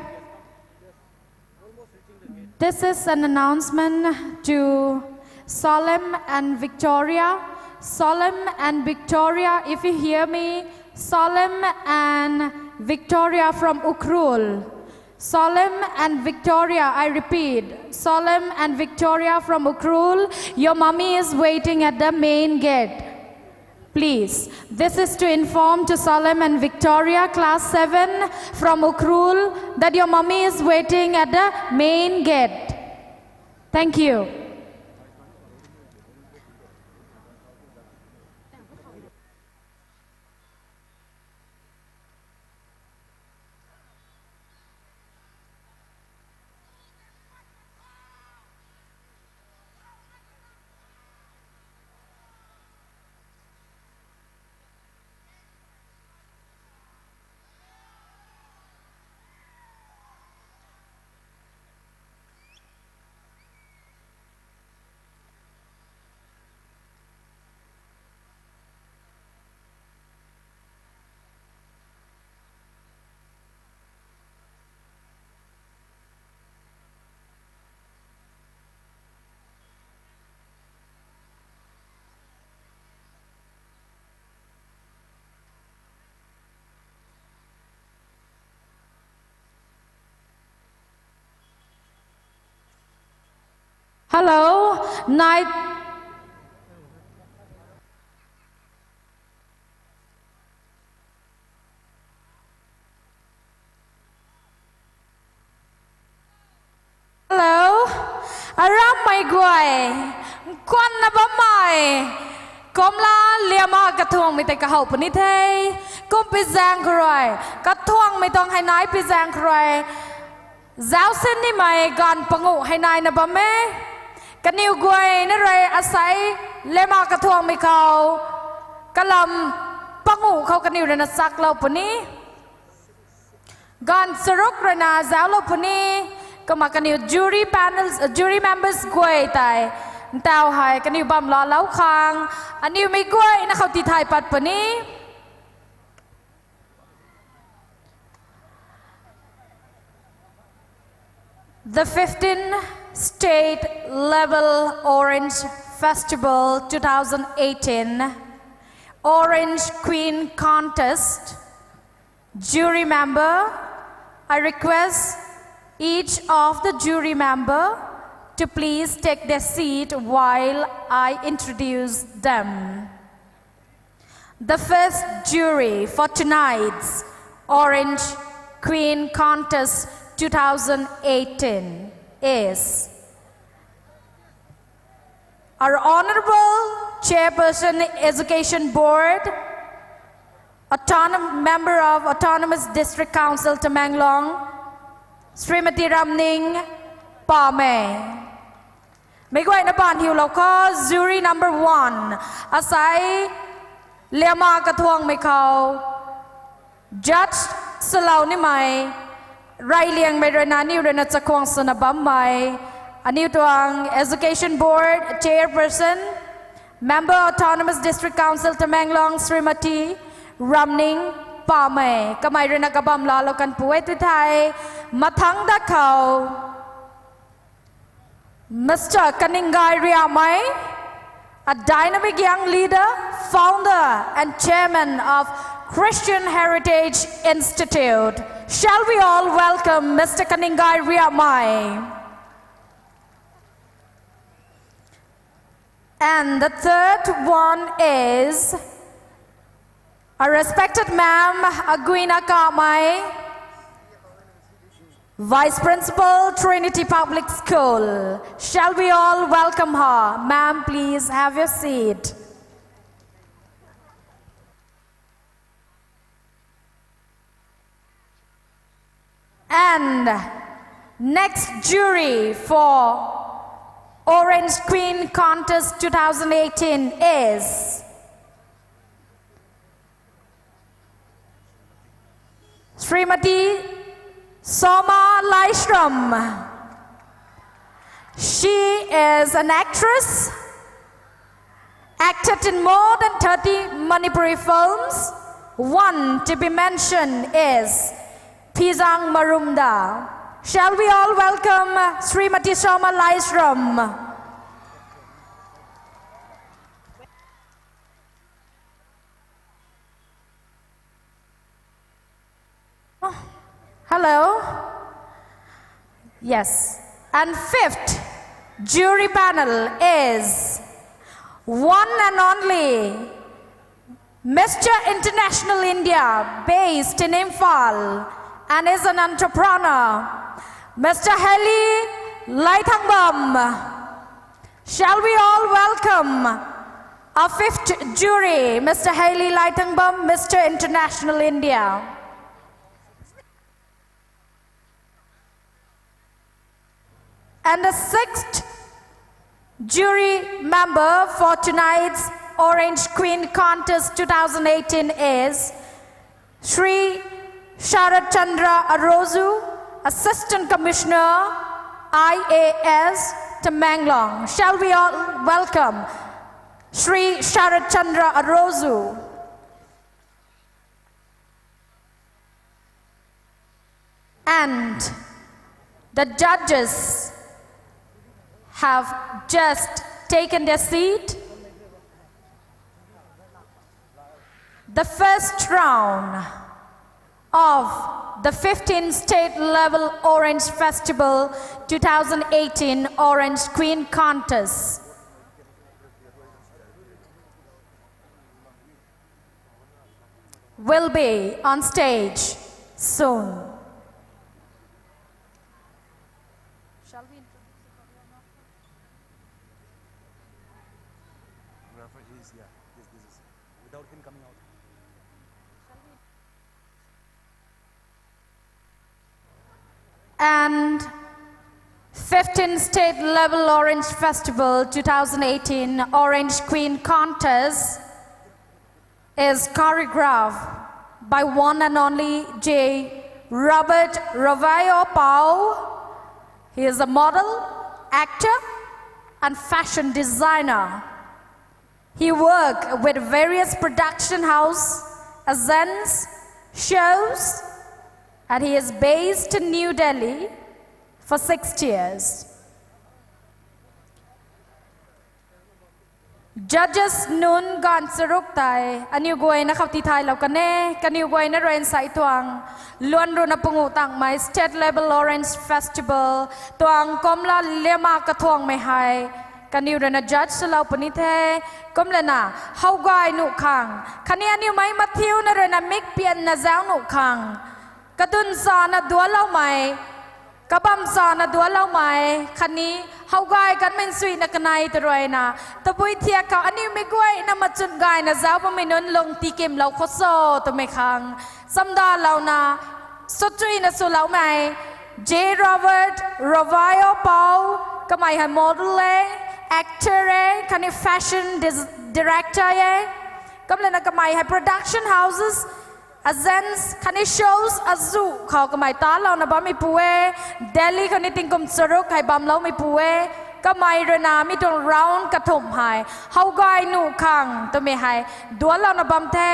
This is an announcement to Salem and Victoria. Salem and Victoria, if you hear me, Salem and Victoria from Ukhrul. Salem and Victoria, I repeat, Salem and Victoria from Ukhrul, your mummy is waiting at the main gate. Please, this is to inform to Salem and Victoria, class seven from Ukhrul, that your mummy is waiting at the main gate. Thank you. Hello, night. Hello, arammei guay, nkuanna bammei, kumla liama kathuangmei tei kahow puni the, kum pizaeng khou rui, kathuangmei tuang hei nai pizaeng khou rui, zauc sin nimei ganv panguh hei naina bam e. Kaniw guayna rui asei lema kathuangmei khou, kalam panguh khou kaniw rui na chaklou puni. Ganv charuk rui na zauclou puni. Kumna kaniw jury panels, jury members guay tei, ntau hei kaniw bam laalou khang, aniw mei guayna khou tithay pat puni. The fifteenth State Level Orange Festival two thousand eighteen Orange Queen Contest. Jury member, I request each of the jury member to please take their seat while I introduce them. The first jury for tonight's Orange Queen Contest two thousand eighteen is our Honorable Chairperson, Education Board, Autonom-, Member of Autonomous District Council, Tamenglong, Srimati Ramning Pamei. Meic guayna baanv hiulou kho, jury number one, asei liama kathuangmei khou judge swlou nimei, reyliangmei rui na aniu rui na chakhwang swna bammei, aniu tuang Education Board Chairperson, Member Autonomous District Council Tamenglong, Srimati Ramning Pamei. Kamei rui na kabam laalou kanpu e tu thei, mathangc dat khou Mister Kaninggai Riamei, a dynamic young leader, founder and chairman of Christian Heritage Institute. Shall we all welcome Mister Kaninggai Riamei? And the third one is a respected ma'am, Aguina Kamei, Vice Principal, Trinity Public School. Shall we all welcome her? Ma'am, please have your seat. And next jury for Orange Queen Contest two thousand eighteen is Srimati Soma Laishram. She is an actress, acted in more than thirty Manipuri films. One to be mentioned is Phizang Marumda. Shall we all welcome Srimati Soma Laishram? Hello. Yes. And fifth jury panel is one and only Mister International India, based in Imphal, and is an entrepreneur, Mister Heli Laithangbam. Shall we all welcome our fifth jury, Mister Heli Laithangbam, Mister International India? And the sixth jury member for tonight's Orange Queen Contest two thousand eighteen is Shri Sharat Chandra Arozu, Assistant Commissioner, I A S, Tamenglong. Shall we all welcome Shri Sharat Chandra Arozu? And the judges have just taken their seat. The first round of the fifteenth State Level Orange Festival two thousand eighteen Orange Queen Contest will be on stage soon. Shall we introduce the choreographer? Whoever is, yeah, this, this is, without him coming out. And fifteenth State Level Orange Festival two thousand eighteen Orange Queen Contest is choreographed by one and only J Robert Rovayo Pau. He is a model, actor, and fashion designer. He worked with various production house, agents, shows, and he is based in New Delhi for six years. Judges nunc ganv charuk tei aniu guayna khou tithaylou kan e, kaniw guayna rui nsei tuang luan ruina panguh tangmei State Level Orange Festival tuang kumla liama kathuangmei hei kaniw ruina judge swlou puni the. Kumlana, how gay nuh khang khatni aniu mei mathiuna ruina mikpianna zauc nuh khang, kadun sana dualoumei, kabam sana dualoumei khatni how gay kanmei nchuina kanei ta ruina tabui thiak khou aniu mei guayna machun gayna zauc bammei nunc lung tikimlou khou cho twmei khang chamdalouna, suchuina swloumei J Robert Rovayo Pau. Kamei hei model e, actor e, khatni fashion dis-, director e. Kumlana kamei hei production houses, agents khatni shows azuh khou kamei talouna bammeipu e. Delhi khou ni tingkum charuk hei bamloumeipu e. Kamei ruina mi tuang round kathumh hei how gay nuh khang twmei hei dualouna bam the,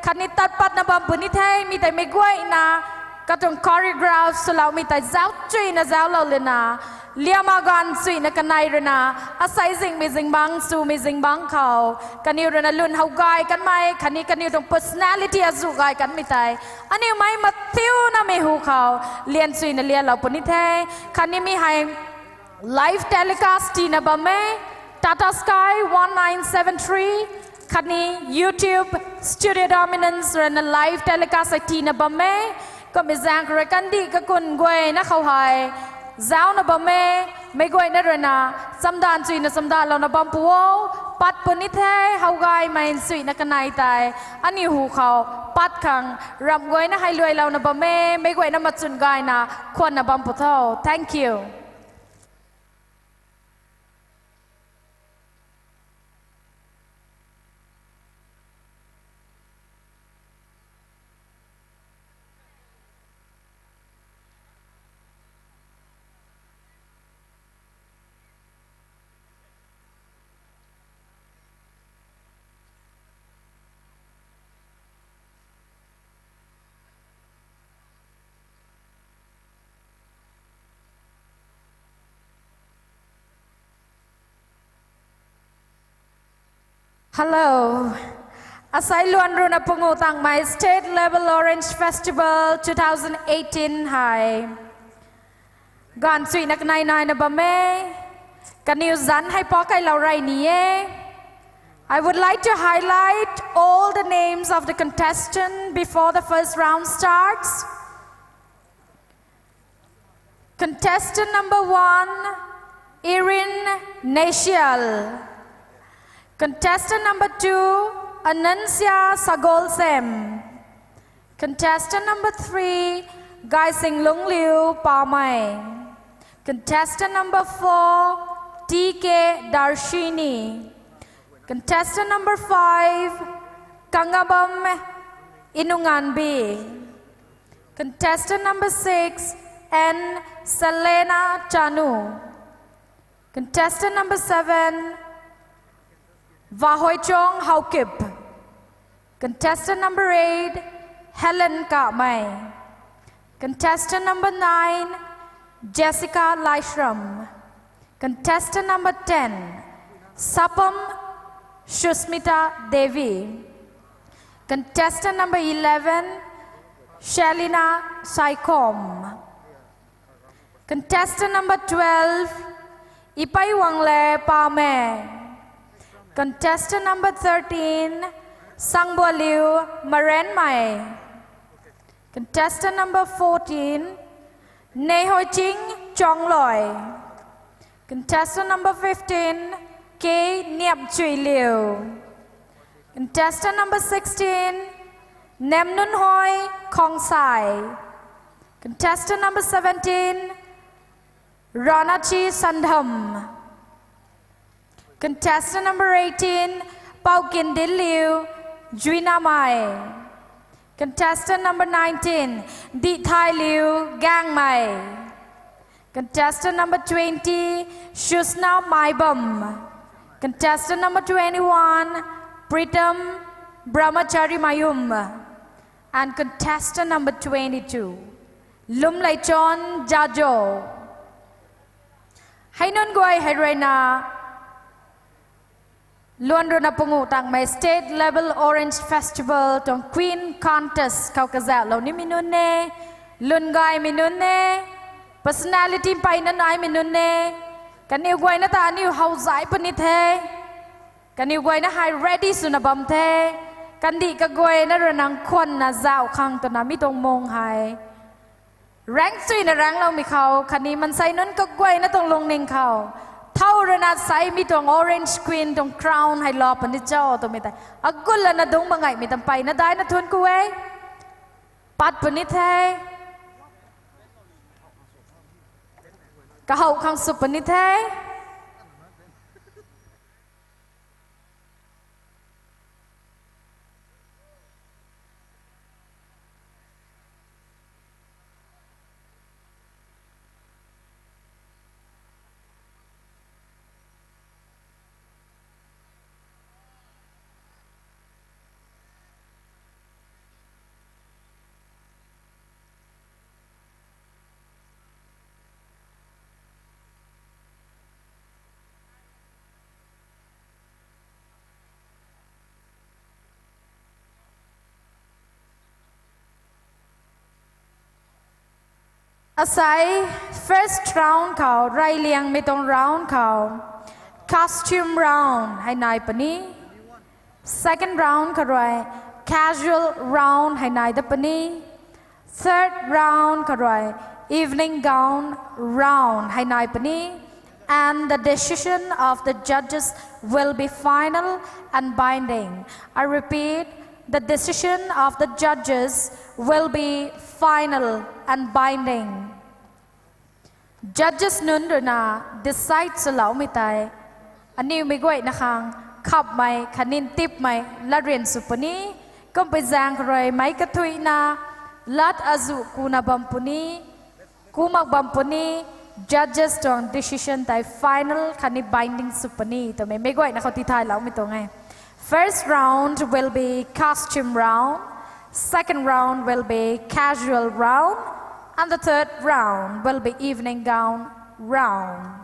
khatni tat patna bam puni the. Mi tei mei guayna katuang choreograph swloumei tei zauc chuina zauclou lana, liama ganv chuina kanei ruina, asei zingmei zingbangc, swmei zingbangc khou kaniw ruina lun how gay kanmei khatni kaniw tuang personality azuh gay kanmei tei aniu mei mathiuna mei hu khou lian chuina lialou puni the. Khatni mi hei live telecast tiina bam e, Tata Sky one nine seven three, khatni YouTube Studio Dominance ruina live telecast hei tiina bam e. Kummei zaeng khou rui kandih kakun guayna khou hei zaucna bam e. Mei guayna ruina chamdan chuina chamdalouna bampu o. Pat puni the, how gaymei nchuina kanei tei aniu hu khou pat khang ramh guayna hei luailouna bam e. Mei guayna machun gayna khwanna bampu tho. Thank you. Hello. Asei luan runa pungu tangmei State Level Orange Festival two thousand eighteen hei gaanv chuina kanei naina bam e. Kaniw zanc hei pa kailou rey ni e. I would like to highlight all the names of the contestant before the first round starts. Contestant number one, Irin Neishial. Contestant number two, Anansia Sagolsem. Contestant number three, Gaising Lungliu Pamei. Contestant number four, T K Darshini. Contestant number five, Kangabam Inunganbi. Contestant number six, N Selena Chanu. Contestant number seven, Vahoichong Haokip. Contestant number eight, Helen Kamei. Contestant number nine, Jessica Laishram. Contestant number ten, Sapam Sushmita Devi. Contestant number eleven, Shelina Saikom. Contestant number twelve, Ipaiwangle Pame. Contestant number thirteen, Sangbualiu Marenmei. Contestant number fourteen, Neihoiching Chongloi. Contestant number fifteen, K Niamchuiliu. Contestant number sixteen, Nemnunhoi Khongsai. Contestant number seventeen, Ranachi Sandham. Contestant number eighteen, Paukindinliu Juinamei. Contestant number nineteen, Dithailiu Gangmei. Contestant number twenty, Shusna Maibam. Contestant number twenty-one, Pritam Brahmachari Mayum. And contestant number twenty-two, Lumleichon Jajo. Hei nunc guay hei ruina, luan runa pungu tangmei State Level Orange Festival tuang Queen Contest khou kazauhlou nimei nunc e, lwn gaymei nunc e, personality mpeyna naimei nunc e, kaniw guayna ta aniw how zay puni the, kaniw guayna hei ready swna bam the, kandih kaguayna rui nang khwanna zauh khang twna mi tuang mung hei raengc suina raengcloumei khou khatni mansei nunc kaguayna tuang lungning khou thow runa sei mi tuang Orange Queen tuang crown hei lou puni cho twmei tei agutlana dungc bangaihmei ta mpeyna daina thuanc ku e. Pat puni the, kahow khang sw puni the. Asei first round khou, reyliangmei tuang round khou, costume round hei nai puni. Second round khou rui casual round hei nai da puni. Third round khou rui evening gown round hei nai puni. And the decision of the judges will be final and binding. I repeat, the decision of the judges will be final and binding. Judges nunc rui na decide swloumei tei aniw mei guayna khang khammei khatni ntipmei latryan sw puni. Kumpui zaeng khou rui meic kathuicna lat azuh kuna bam puni, ku mak bam puni. Judges tuang decision tei final khatni binding sw puni twmei meic guayna khou tithaylou mei tuang e. First round will be costume round, second round will be casual round, and the third round will be evening gown round.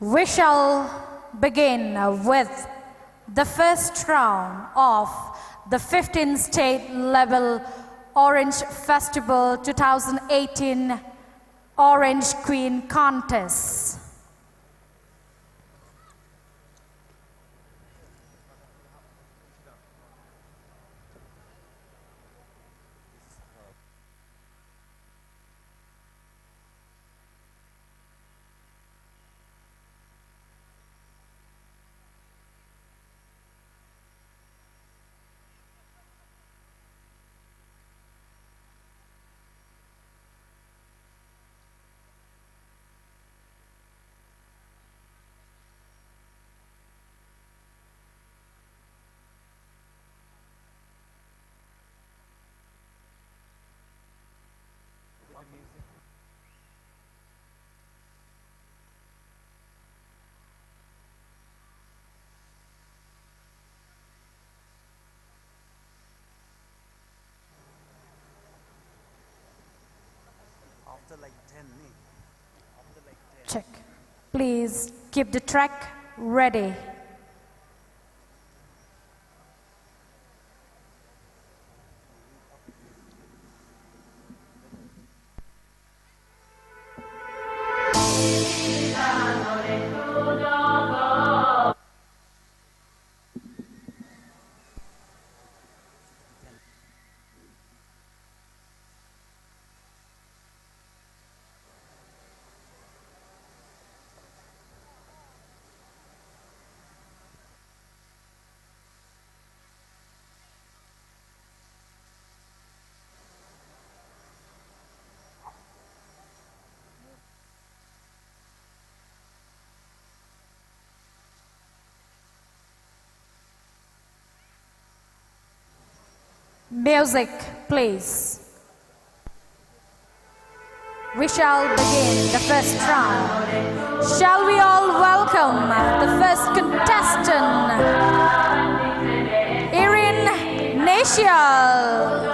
We shall begin with the first round of the fifteenth State Level Orange Festival two thousand eighteen Orange Queen Contest. After like ten, ni? After like ten. Check. Please keep the track ready. Music, please. We shall begin the first round. Shall we all welcome the first contestant, Irin Nasial?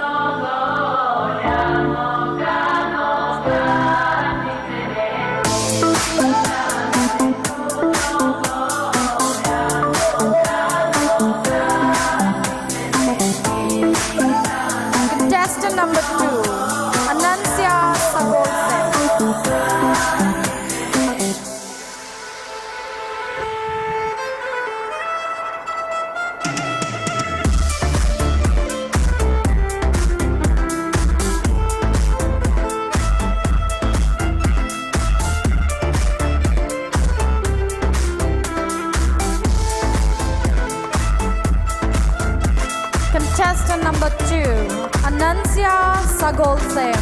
Contestant number two, Anansia Sagolsem. Contestant number two, Anansia Sagolsem.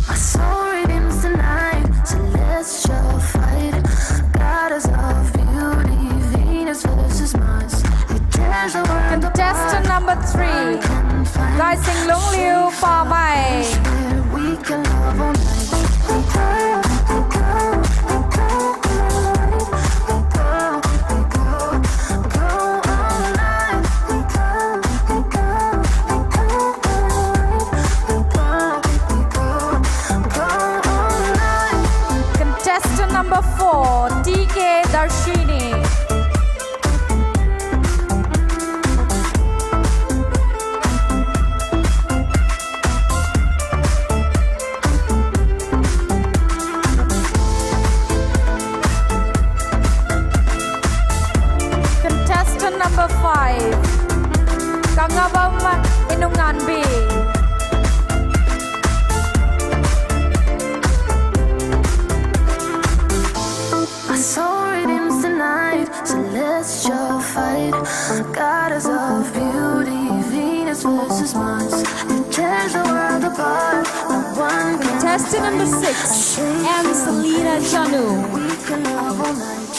I saw rhythms tonight, celestial fight, goddess of beauty, Venus versus Mars. Contestant number three, Gaising Lungliu Pamei. Contestant number four, T K Darshini. Contestant number five, Kangabam Inunganbi. I saw rhythms tonight, celestial fight, goddess of beauty, Venus versus Mars. It tears the world apart, but one can. Contestant number six, Anselina Chanu. We can love all night.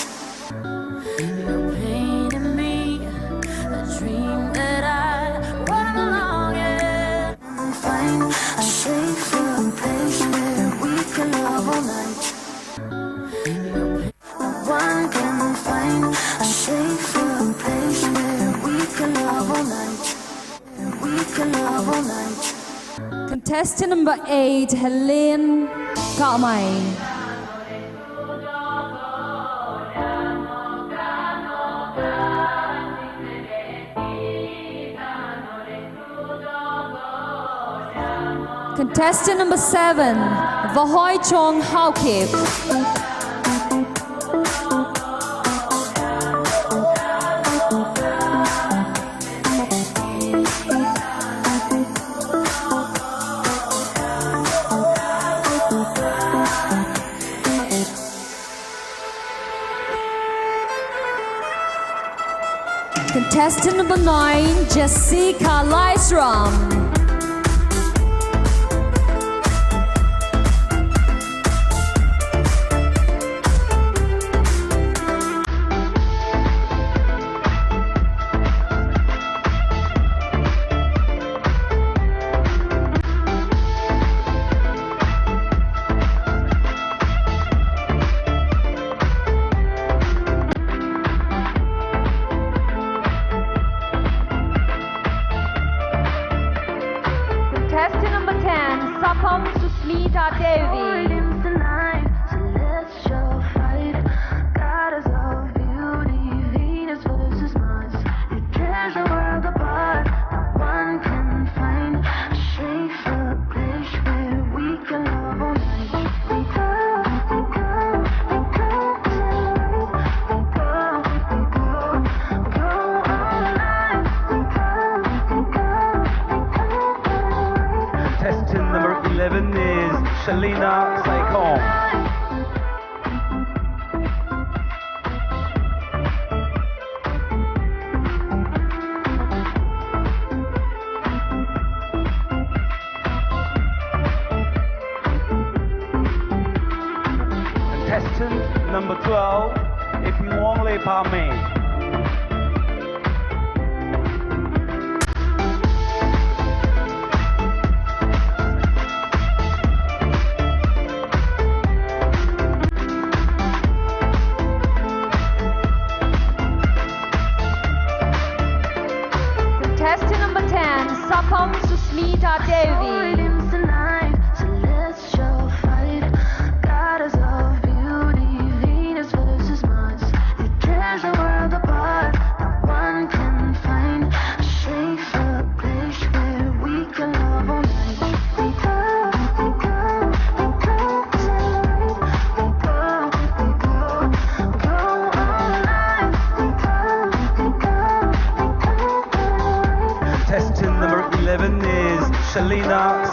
You're painting me a dream that I wanna long, yeah. Find a safe place where we can love all night. One can find a safe place where we can love all night. We can love Contestant number eight, Helene Kamei. Contestant number seven, Vahoichong Haokip. Contestant number nine, Jessica Laisram. Contestant number ten, Sapham Susmita Devi. Contestant number eleven is Shalina Saikong. Contestant number twelve, Iphingwang Leipamei. Contestant number ten, Sapham Susmita Devi. Contestant number eleven is Shalina